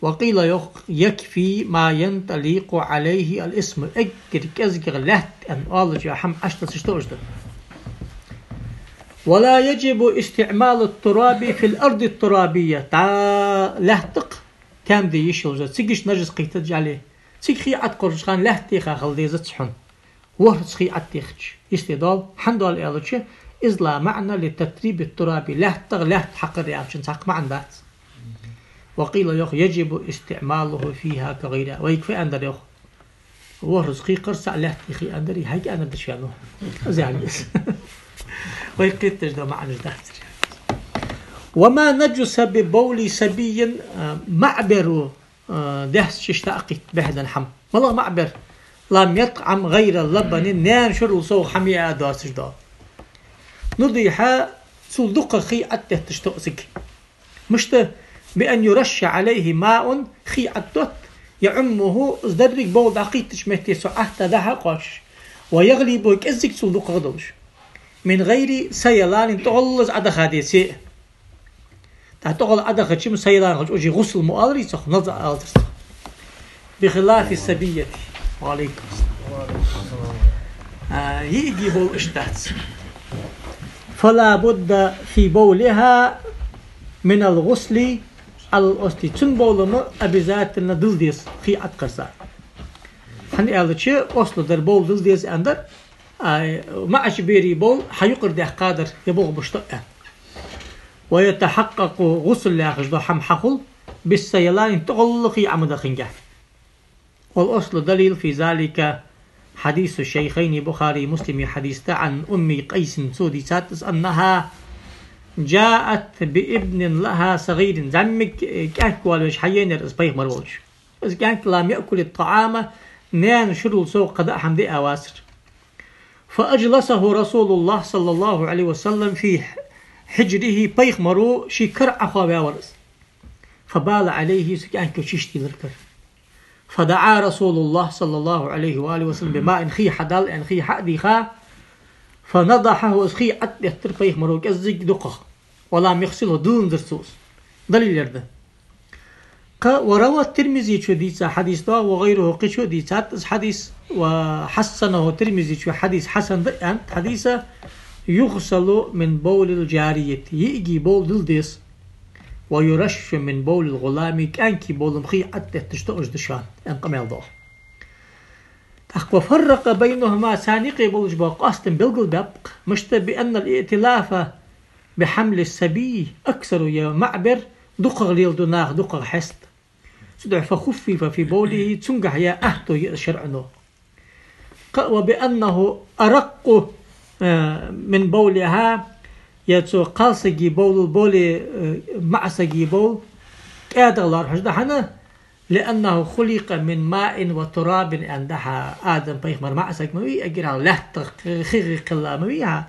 وقيل, йоах, يكفي ما ينطلق عليه الاسم, эггара кӀезигагӀа лаьтта аьнна оалаш йола хӀама Ӏочутассаш тоъаш да. ولا يجب استعمال التراب في الأرض الترابية, тӀа лаьттах, таьман де йиш йолаш, цига иштта наджас кхийттача, жӀали, цига хий Ӏокхаржача хана лаьтта теха хила дезац хьона. ВорхӀазза хий Ӏотехача, йисте доал, хӀана доал аьлча, إذ لا معنى لتتريب التراب, лаьттах лаьтта хьакхар яхачун цхьаккха маӀан дац. وقيل, йоах, يجب استعماله فيها كغيرها. Вайга фу аьннадар, йоах? ВорхӀазза хий кхарца лаьтта хий аьннадар, хьайга аьннадар шоана? Из яхьа из. Вайга кхийтташ да маӀанаш дацар. وما نجس ببول صبي, а, маӀа бер, а, даьсса чу иштта а кхийтта бехденна хӀама. МалагӀа маӀа бер? لم يطعم غير اللبن, наьна шурал совгӀа хӀама яа доацаш да. نضح, цул дукхагӀа хий Ӏотетташ тоъа цига. Мишта? بأن يرش عليه ماء, хий Ӏототт, يعمه, из деррига бовла дӀакхийттача метте цо Ӏотта дӀа-хьа кхоачаш, ويغلبه, кӀеззига цул дукхагӀа долаш. من غير سيلان, тӀагӀолла из Ӏодаха деце а. ТӀаккха тӀагӀолла Ӏодахача-м سيلان хилча, уже гӀусл ма оаларий цох, наза оалар цох. بخلاف الصبية. وعليكم السلام. А, йиӀиге бовла иштта дац. فلا بد في بولها من الغسل على الأصل. Цун бовла-м обязательно дила деза, хий Ӏокхарца. ХӀана аьлча, осло дар бовла дила деза аьннадар, а, маӀача берий бовла хьаюкъара даьккхадар, е бохабуш тоъа. ويتحقق الغسل яхаш дола хӀама хьахул, بالسيلان, тӀагӀолла хий Ӏомадахинге. والأصل الدليل في ذلك حديث الشيخين, Бухаре, Муслима хьадис да, عن أم قيس, цо дийцад из, أنها جاءت بابن لها صغير, зӀамига кӀаьнк воалавеш хьаенаяр из пайхамар волча. Из кӀаьнк لم يأكل الطعام, наьна шурал совгӀа кхы даа хӀама диа вацар. فأجلسه رسول الله صلى الله عليه وسلم في حجره, пайхамаро ший кара Ӏохоаваь вар из. فبال عليه, цу кӀаьнко чиштийлар кара. فدعا رسول الله صلى الله عليه وآله وسلم بماء, хий хьадала аьнна, хий хьа а дийха, فنضحه, из хий Ӏотеттар пайхамаро кӀеззига дукхагӀа. ولم يغسله, дилланзар цо из. Далил ер да. Кхы, وروى الترمذي, чо дийца хьадис да, وغيره, кхычо а дийцад из хьадис, وحسنه الترمذي, чо хьадис хьасан да аьннад хьадиса, يغسل من بول الجارية, йиӀиге бовла дила деза. ويرش من بول الغلام, кӀаьнка бовла-м хий Ӏотетташ тоъаш да шоана, аьнна къамаьл да. ТӀаккха وفرق بينهما, царна юкъе болаш бола къоастам белгалбаьб-кх, мишта? بأن الائتلاف بحمل الصبي أكثر, е маӀа бер дукхагӀа леладу наха, дукхагӀа хьест. Цудухьа فخفف في بوله, цунгахьа яь аьттув я из шарӀо. Кхы, وبأنه أرق, э, من بولها, е цу кхалсага бовлал более, э, маӀа сага бовла кӀаьдагӀа лоархӀаш да. ХӀана? لأنه خلق من ماء وتراب, аьнна да хьона, Адам пайхамар маӀа саг ма вий, эггара хьалха лаьттах, хи-, хиггах кхелла ма вий хьона.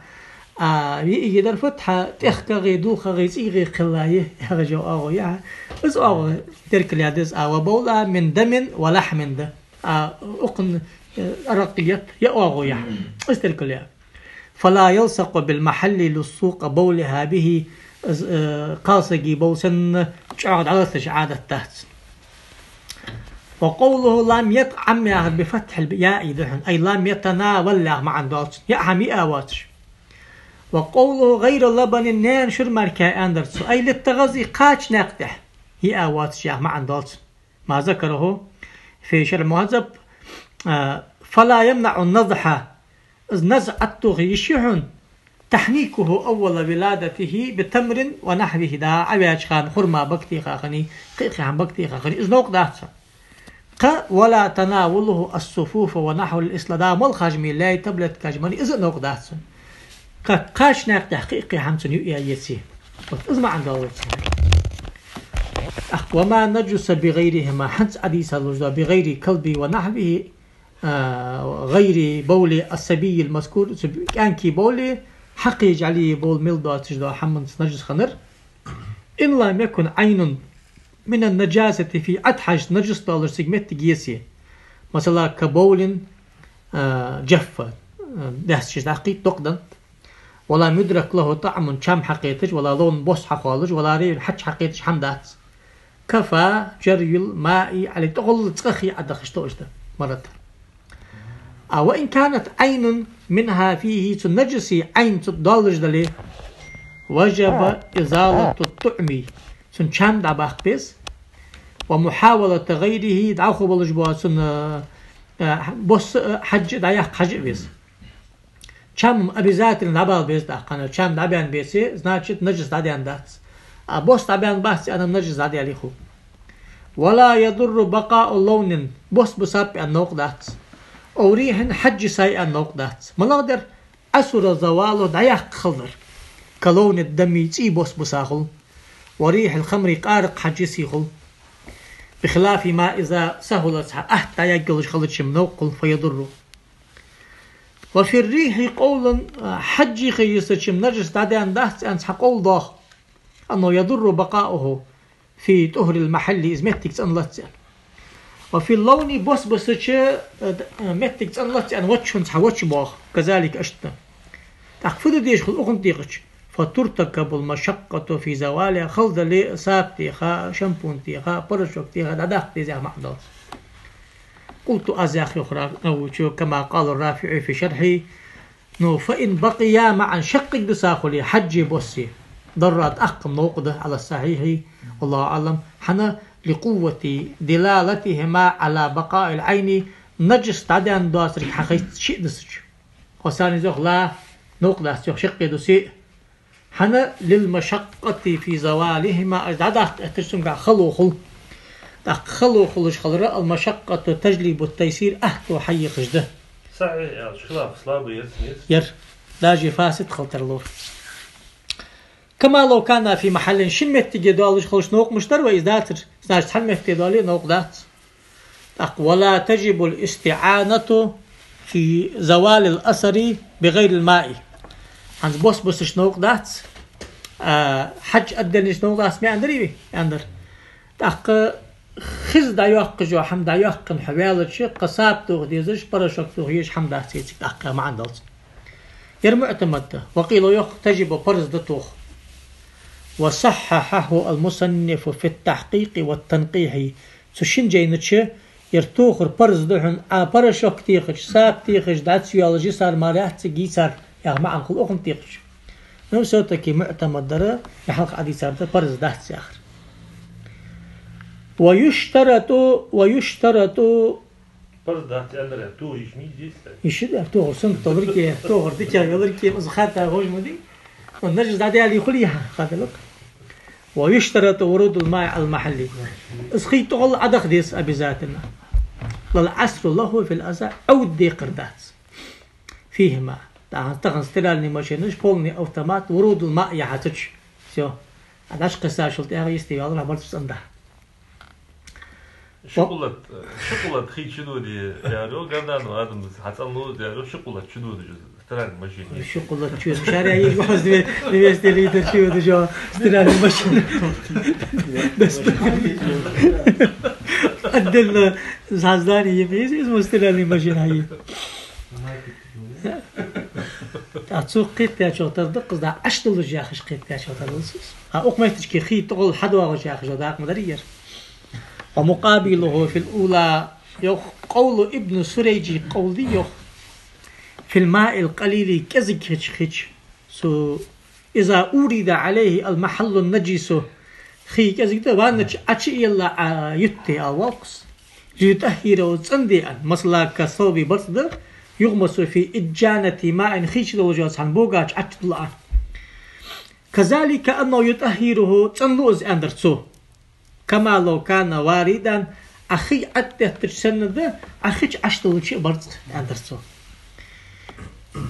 А йиӀиге дар фуд хьона? ТӀехкагӀеи, дулхагӀеи, цӀийгӀеи кхелла я, яхаш йола оагӀув я хьона. Из оагӀув теркалъяь да из, а, وبولها من دم ولحم да. А укхун, э, أرقية я оагӀув я хьона. Из теркалъяь. فلا يلصق بالمحل لصوق بولها به, Из, э, кхалсаги бовл санна чӀоагӀа дӀалатташ Ӏадат дац. وقوله لم يطعم яхар بفتح الياء да хьона, أي لم يتناول яха маӀан долаш. Яа хӀама йиа воацаш. وقوله غير لبن наьна шура мара кхы аьннадар цо, أي للتغذي кхача наькъа тӀа йиа воацаш яха маӀан долаш. ما ذكره في شرح المهذب, а, فلا يمنع النضح, из назӀ Ӏоттаде йиш я хьона, تحنيكه أول ولادته بتمر ونحوه, да Ӏаваьча хана хурма бакъ теха хиннай, кхы-кхы хӀама бакъ теха хиннай, из новкъа дац. Кхы ولا تناوله الصفوف ونحو الإصلاء, да молла хажаме, лай, таблетка хажаме, из а новкъа дац. Кхы кхача наькъа тӀа кхы-кхы хӀама цунна юа яц. Вот из маӀан долаш да. Ах, وما نجس بغيرهما, хӀанз Ӏодийца луш да, بغير كلب ونحوه, а, غير بول الصبي المذكور, цу кӀаьнка бовле, хьакхийча Ӏалий бовл мел доацаш да, хӀаманца нажас хиннар. إن لم يكن عين من النجاسة فيه, Ӏад хьажа нажас долаш цига моттиг еце. Масала, كبول, а, جف, а, даьсча дӀакхийтта докъ да. ولم يدرك له طعم, чам хьакхеташ, ولا لون, бос хьахулаш, ولا ريح, хьаж хьакхеташ хӀама дац. كفى جري الماء عليه, тӀагӀолла цкъа хий Ӏодахача тоъаш да, марат. А, وإن كانت عين منها فيه, цу нажаса Ӏайн цу тӀа долаш дале, وجب إزالة الطعم, цун чам дӀабаккха беза, ومحاولة غيره, дӀахо болаш бола цун, а, а, бос а, хьаж а дӀаяккха хьажа а веза. Чам обязательно дӀабала беза тӀаккха, хӀана, чам дӀабаьнна беце, значит, нажас дӀадаьнна дац. А бос дӀабаьнна бац аьнна, нажас дӀадаьле хул. ولا يضر بقاء لون, бос бисаб аьнна новкъа дац. أو ريح, хьаж йисай аьнна новкъа дац. МалагӀа дар? عسر زواله, дӀаяккха хала дар. كلون الدم, цӀий бос биса хул. وريح الخمر, къаракъ хьаж йисай хул. بخلاف ما إذا سهل, цхьа атта дӀаяргйолаш хилча-м новкъа хул, فيضر. وفي الريح قول, хьаж йисача-м нажас дӀадаьнна дац аьнна цхьа къовл доагӀа. أنه يضر بقاؤه في طهر المحل, из моттиг цӀенлац аьнна. وفي اللون, бос бисача, э, д-, э, моттиг цӀенлац аьнна, وجه, цхьа воча боагӀа, كذلك, иштта. ТӀаккха фу де дезаш хул укхунна тӀехьа? فترتكب المشقة في زوالها, хала дале, саб теха, шампунь теха, порошок теха дӀадаккха деза яха маӀан долаш. قلت, аз яхар йоах Ра-, Нававечо, كما قال الرافعي في شرحه, ну, فإن بقيا معا, шаккхе диса хуле, хьажеи боссеи, ضرا, тӀаккха-м новкъа да, على الصحيح, والله أعلم, хӀана, لقوة دلالتهما على بقاء العين, нажас дӀадаьнна доацар хьахайт шиъ дисача. Хосан из йоах ла, новкъа дац йоах, шаккхе диссе а. ХӀана, للمشقة في زوالهما, уж дӀадаккха эттача цунгахь хало хул. ТӀаккха хало хулаш хилара, المشقة تجلب التيسير, аьттув хьаехаш да. Сахьихь аьлча, хилаф слабый яц, нет? Яр. Даже фасид хила тарлора. كما لو كانا في محل, шин моттиге долаш хилча новкъа мишта дар вай из дацар, значит, цхьан метте доале новкъа дац. ТӀаккха, ولا تجب الاستعانة في زوال الأثر بغير الماء. ХӀанз бос бисача новкъа дац, а, хьаж отдельно йича новкъа дац ма аьннадарий вай? Аьннадар. ТӀаккха хиз дӀайоаккхаш йола хӀама дӀайоаккхаш хьо ваьлча, кхы саб тоха дезаш, порошок тоха езаш хӀама дац цига тӀаккха маӀан долаш. Ер муӀтамад да. وقيل, йоах, تجب, парз да тоха. وصححه المصنف في التحقيق والتنقيح. Цу шин жайна чу ер тохар парз да хьона, а порошок техача, саб техача дӀа ца йоалаш йисар мара яц цига йийцар, яха маӀан хул укхунна тӀехьа. Ну, всё-таки муӀтамад дар, е хьалха Ӏодийцар да, парз дац яхар. ويشترط, ويشترط. Парз дац аьннадар, то йиш мий здесь, кстати? Йиш я, тохар суннат долга, тохар дикагӀа велга, из хатта хьожа ма дий. Нажас дӀадаьле хулий хьа, хаталакх. ويشترط ورود الماء على المحل. Из хий тӀагӀолла Ӏодаха деза обязательно. لا عسر له في الأذى, Ӏовдда декхар дац. فيهما. Тахан, тахан стиральный машинаш, полный автомат, ورود الماء яхьацача. Всё. А дӀакхессачул тӀехьагӀа йисте ваьлар, хьабарт цӀенда. Шоколад, шоколад хий чудоде, яро, Гардано Адамас хьацӀанлу, яро, шоколад чудоде, стиральный машин. Шоколад чу, шаря еш ваз двести литр чудо, стиральный машин. Без. Отдельно создание есть, есть стиральный машин, а есть. А цо кхетадаьчох тара да-кх из, дӀа Ӏаш долаш яхаш кхетадаьчох тара да-кх из. А укх метташка хий тӀагӀолла хьадоагӀаш яхаш дола дакъа ма дарий ер. ومقابله في الأولى, йоах, قول ابن سريج, къовл да йоах, في الماء القليل, кӀезига хи чу, хи чу, цу إذا أورد عليه المحل النجس, хий кӀезига да, ваннача Ӏочуйилла Ӏоютте, аьнна, воаккхаш, ليطهره, цӀенде аьнна, масала كالثوب, барзкъа да, يغمس في إجانة ماء, хий чу долаш йола цхьан бога чу Ӏочудилла Ӏа. كذلك أنه يطهره, цӀенлу из, аьннадар цо. كما لو كان واردا, Ӏа хий Ӏотеттача санна да, Ӏа хи чу Ӏочудиллача а барзкъа, аьннадар цо.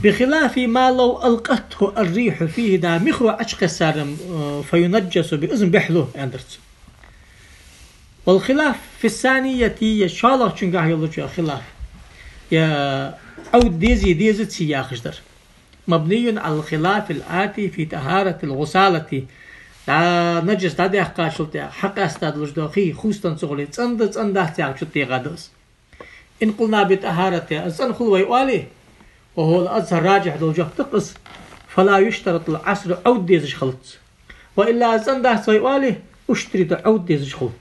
بخلاف ما لو ألقته الريح فيه, дӀа михо Ӏочукхессар, э, فينجس به, из бӀехлу, аьннадар цо. والخلاف في الثانية, е шоллагӀчунгахьа йолча хилаф, е Ӏовда дезий, дезаций яхаш дар. مبني على الخلاف الآتي في طهارة الغسالة. ДӀа наджас дӀадаьккхачул тӀехьагӀа хьакъаьста долаш дола хий, хувцаденна ца хуле, цӀена да, цӀена дац яхачун тӀа дегӀа да из. إن قلنا بطهارتها, из цӀена хул вай оале, وهو الأظهر, раджихь дола жоп да-кх из, فلا يشترط العصر, Ӏовда дезаш хилац. وإلا, из цӀена дац вай оале, اشترط, Ӏовда дезаш хул.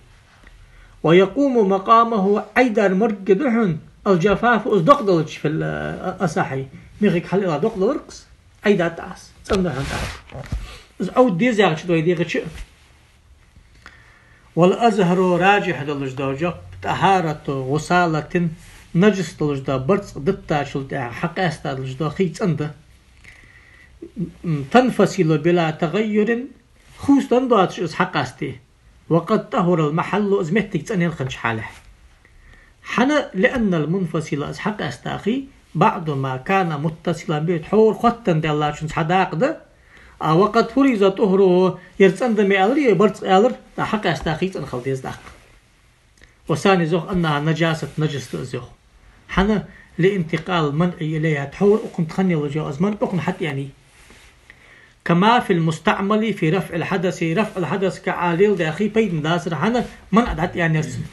ويقوم مقامه, Ӏайдар моргга да хьона, الجفاف, из докъадаларца, في الأصح, мехка хьалъилла докъадалар-кх из, Ӏайдад Ӏа из, цӀена да хьона тӀаккха из. Из Ӏовда деза яхачун тӀа вай дегӀача а. والأظهر, раджихь долаш дола жоп, طهارة غسالة, наджас долаш дола барзкъа диттачул тӀехьагӀа хьакъаьста долаш дола хий цӀена да. تنفصل بلا تغير, хувцаденна доацаш из хьакъаьсте. وقد طهر المحل, из моттиг цӀенъяьнна хиннача хьале. ХӀана? لأن المنفصل, из хьакъаьста хий, بعد ما كان متصلا به, тхьовра хоттаденна даьллачун цхьа дакъа да. А, وقد فرض طهره, ер цӀена да ма аьлар, е барзкъа аьлар, тӀаккха хьакъаьста хий цӀена хила деза тӀаккха. والثاني, из йоах, أنها نجاسة, наджас да из йоах. ХӀана? لانتقال المنع إليها, тхьовра укхунна тӀа хинна йолаш йола из манӀ укхунна хьатӀаеннай. كما في المستعمل في رفع الحدث, рафӀул хьадасагахьа леладаь хий пайдана дацар, хӀана, манӀ дӀатӀаеннаяр цун.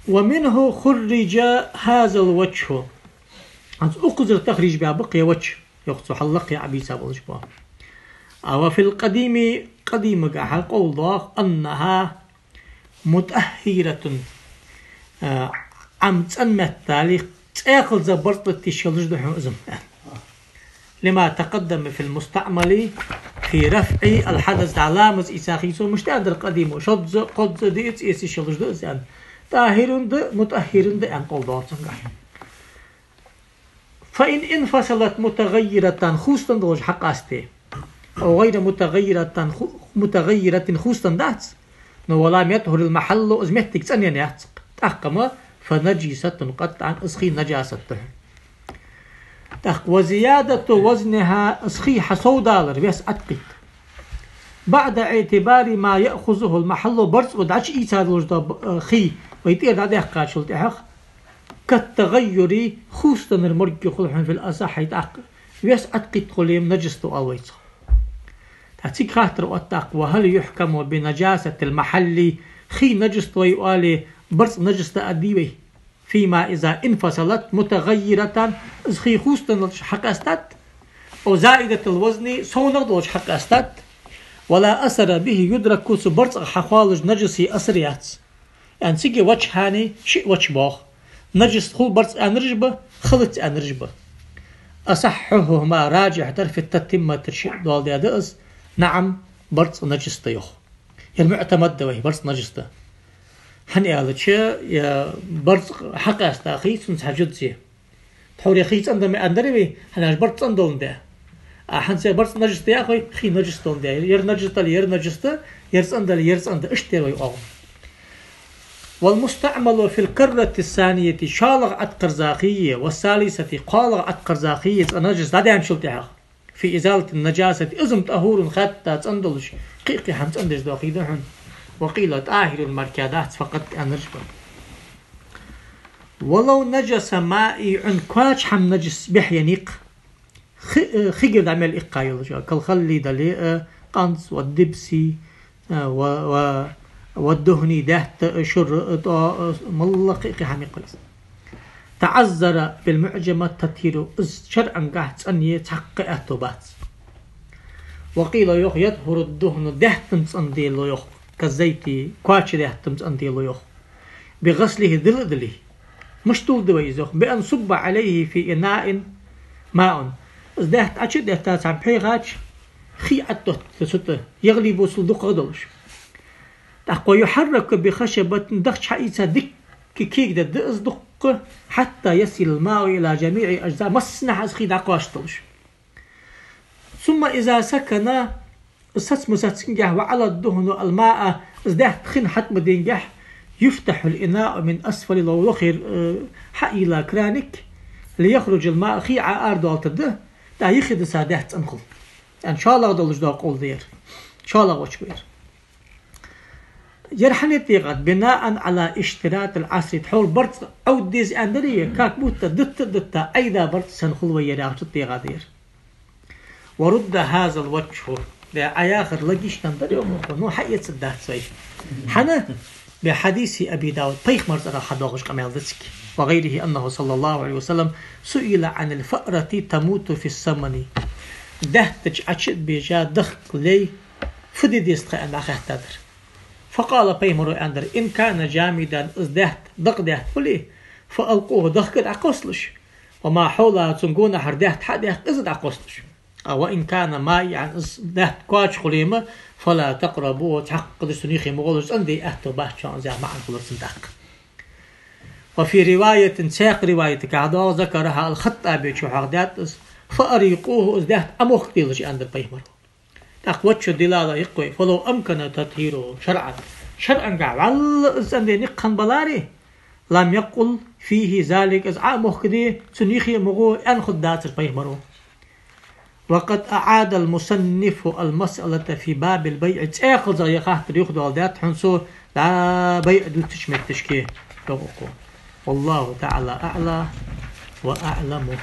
ومنه خرج هذا الوجه. ХӀанз укхазара тахриж баь ба-кх ер ваджхӀ, йоах цо, хьаллакхе Ӏобийца болаш ба. А, وفي القديم, къадимагахьа къовл доагӀа, أنها مطهرة, а, Ӏам цӀена меттел, цӀаькхаза барзкъа дита йиш йолаш да хьона из, аьнна. لما تقدم في المستعمل في رفع الحدث, дӀа ламаз ийца хий цо мишта аьннадар къадимо, шозза, кхозза, диъазза эца йиш йолаш да из, аьнна. طاهر да, مطهر да, аьнна, къовл доагӀа цунгахьа. فإن انفصلت متغيرة, хувцаденна долаш хьакъасте, أو غير متغيرة, ху-, متغيرة, хувцаденна дац, но ولم يطهر المحل, из моттиг цӀенъенна яц-кх, тӀаккха ма, فنجسة قطعا, из хий наджасат да хьона. ТӀаккха وزيادة وزنها, из хий хьасовдалар, вес Ӏоткхийтта. بعد اعتبار ما يأخذه المحل, барзкъа дӀачуийца долаш дола, э, хий вай тӀера дӀадаьккхачул тӀехьагӀа, كالتغير, хувцаденнар моргга хул хьона, في الأصح, тӀаккха вес Ӏоткхийтта хуле-м наджас да оал вай цох. ТӀаккха цига хаттар отт тӀаккха: وهل يحكم بنجاسة المحل, хий наджас да вай оале, барзкъа наджас да аргдий вай? فيما إذا انفصلت متغيرة, из хий хувцаденналца хьакъаьстад, أو زائدة الوزن, совнагӀа долаш хьакъаьстад, ولا أثر به يدرك, цу барзкъах хьакхоллаш наджаса асар яц. Яъни цига وجهان, ши ваджхӀ боагӀа. Наджас хул барзкъа аьннараш ба, хилац аьннараш ба. أصحهما, раджихь дар, في التتمة, шиъ доаладаь да из, نعم, барзкъа наджас да йоах. Ер муӀтамад да вай, барзкъа наджас да. ХӀана аьлча, ер барзкъа хьакъаьста хий, цунца хьажа деза. Тхьовра хий цӀена да ма аьннадарий вай, хӀана аьлча барзкъа цӀена доландаь. А хӀанз ер барзкъа наджас да яхий вай, хий наджас доландаь. Ер наджас дале, ер наджас да, ер цӀена дале, ер цӀена да. Иштта да вай оагӀув. والمستعمل في الكرة الثانية, шоллагӀа Ӏоткхарза хий, والثالثة, кхоалагӀа Ӏоткхарза хий, цкъа наджас дӀадаьнначул тӀехьагӀа, في إزالة النجاسة, из-м طهور, хатта цӀена долаш, кхы а кхы хӀама цӀендеш дола хий да хьона. وقيل طاهر, мара дац, فقط аьннараш ба. ولو نجس مائع, коача хӀама наджас бӀехъеннай-кх. Хи-, э, хигара дӀа мел иккха йолаш, كالخل дале а, къанз, والدبس, э, و, و, والدهن, даьтта а, шура а, тӀоа а, моллагӀа кхы а кхы хӀама иккха из. تعذر بالمعجمة التطهير, из шарӀангахьа цӀенъе цхьаккха аьттув бац. وقيل, йоах, يطهر الدهن, даьтта-м цӀенде лу, йоах, كالزيت, коача даьтта-м цӀенде лу, йоах, بغسله, дила а диле. Мишта дулда вай из, йоах? بأن يصب عليه في إناء ماء. Из даьтта Ӏочу а детта, цхьан пхьегӀа чу хий Ӏоттотт цу тӀа, يغلي, бусалба дукхагӀа долаш. ТӀаккха ويحرك بخشبة, дахча хьаийца дикка кегадергда из дукха, حتى يصل الماء إلى جميع أجزاء, массанахьа из хий дӀакхоачаш долаш. ثم إذا سكن, из саца ма сеццинге, وعلى الدهن الماء, из даьтта хин хьатӀа ма динге, يفتح الإناء من أسفل, ло-, лохера, э, хьайийлла краник, ليخرج الماء, хий Ӏоарадоалийтаргда, тӀаккха юхедиса даьтта цӀена хул. ЯӀни шоллагӀа долаш дола къовл да ер. ШоллагӀа вац ер. Ер хьанна тӀехьа да? بناء على اشتراط العصر. Тхьовра барзкъа Ӏовдда деза аьннадар, как будто дитта а дитта, Ӏайда барзкъа санна хул вай ер яхача тӀехьа да ер. ورد هذا الوجه. Де, Ӏа яхар логично дар, йоах укхо, ну, хьаэцаргдац вай. ХӀана? بحديث أبي داود, пайхамара цӀерагӀа хьадоагӀаш къамаьл да цига. وغيره أنه صلى الله عليه وسلم سئل عن الفأرة تموت في السمن. Даьттача Ӏочу а бежа, дахка лей фу де деза тха аьнна хаьттадар. فقال, пайхамара аьннадар: إن كان جامدا, из даьтта дакъа даьтта хуле, فألقوه, дахка дӀакхоссалаш. وما حوله, цун гонахьара даьтта хьа а даьккха, из а дӀакхоссалаш. А, وإن كان مائعا, из даьтта коачаш хуле-м, فلا تقربوه, цхьаккха деш цун юхе ма гӀолаш, цӀенде аьттув бац шоана, из яха маӀан хулар цун тӀаккха. وفي رواية, цхьаькха риваятагахьа доагӀа, ذكرها الخطابي, цо хьоахадаьд из, فأريقوه, из даьтта Ӏомохкаделаш, аьннадар пайхамара. ТӀаккха воччо дилала йиккхой: فلو أمكن تطهيره شرعا. ШарӀангахьа вӀалла из цӀенде никъ хиннабаларе, لم يقل فيه ذلك, из Ӏомохкаде, цун юхе ма гӀо, аьнна хургдацар пайхамара. وقد أعاد المصنف المسألة في باب البيع. ЦӀаькхаза ер хаттар юхадоаладаьд хьона цо, дӀа байӀ дувцача метташка, йоах укхо. والله تعالى أعلى وأعلم.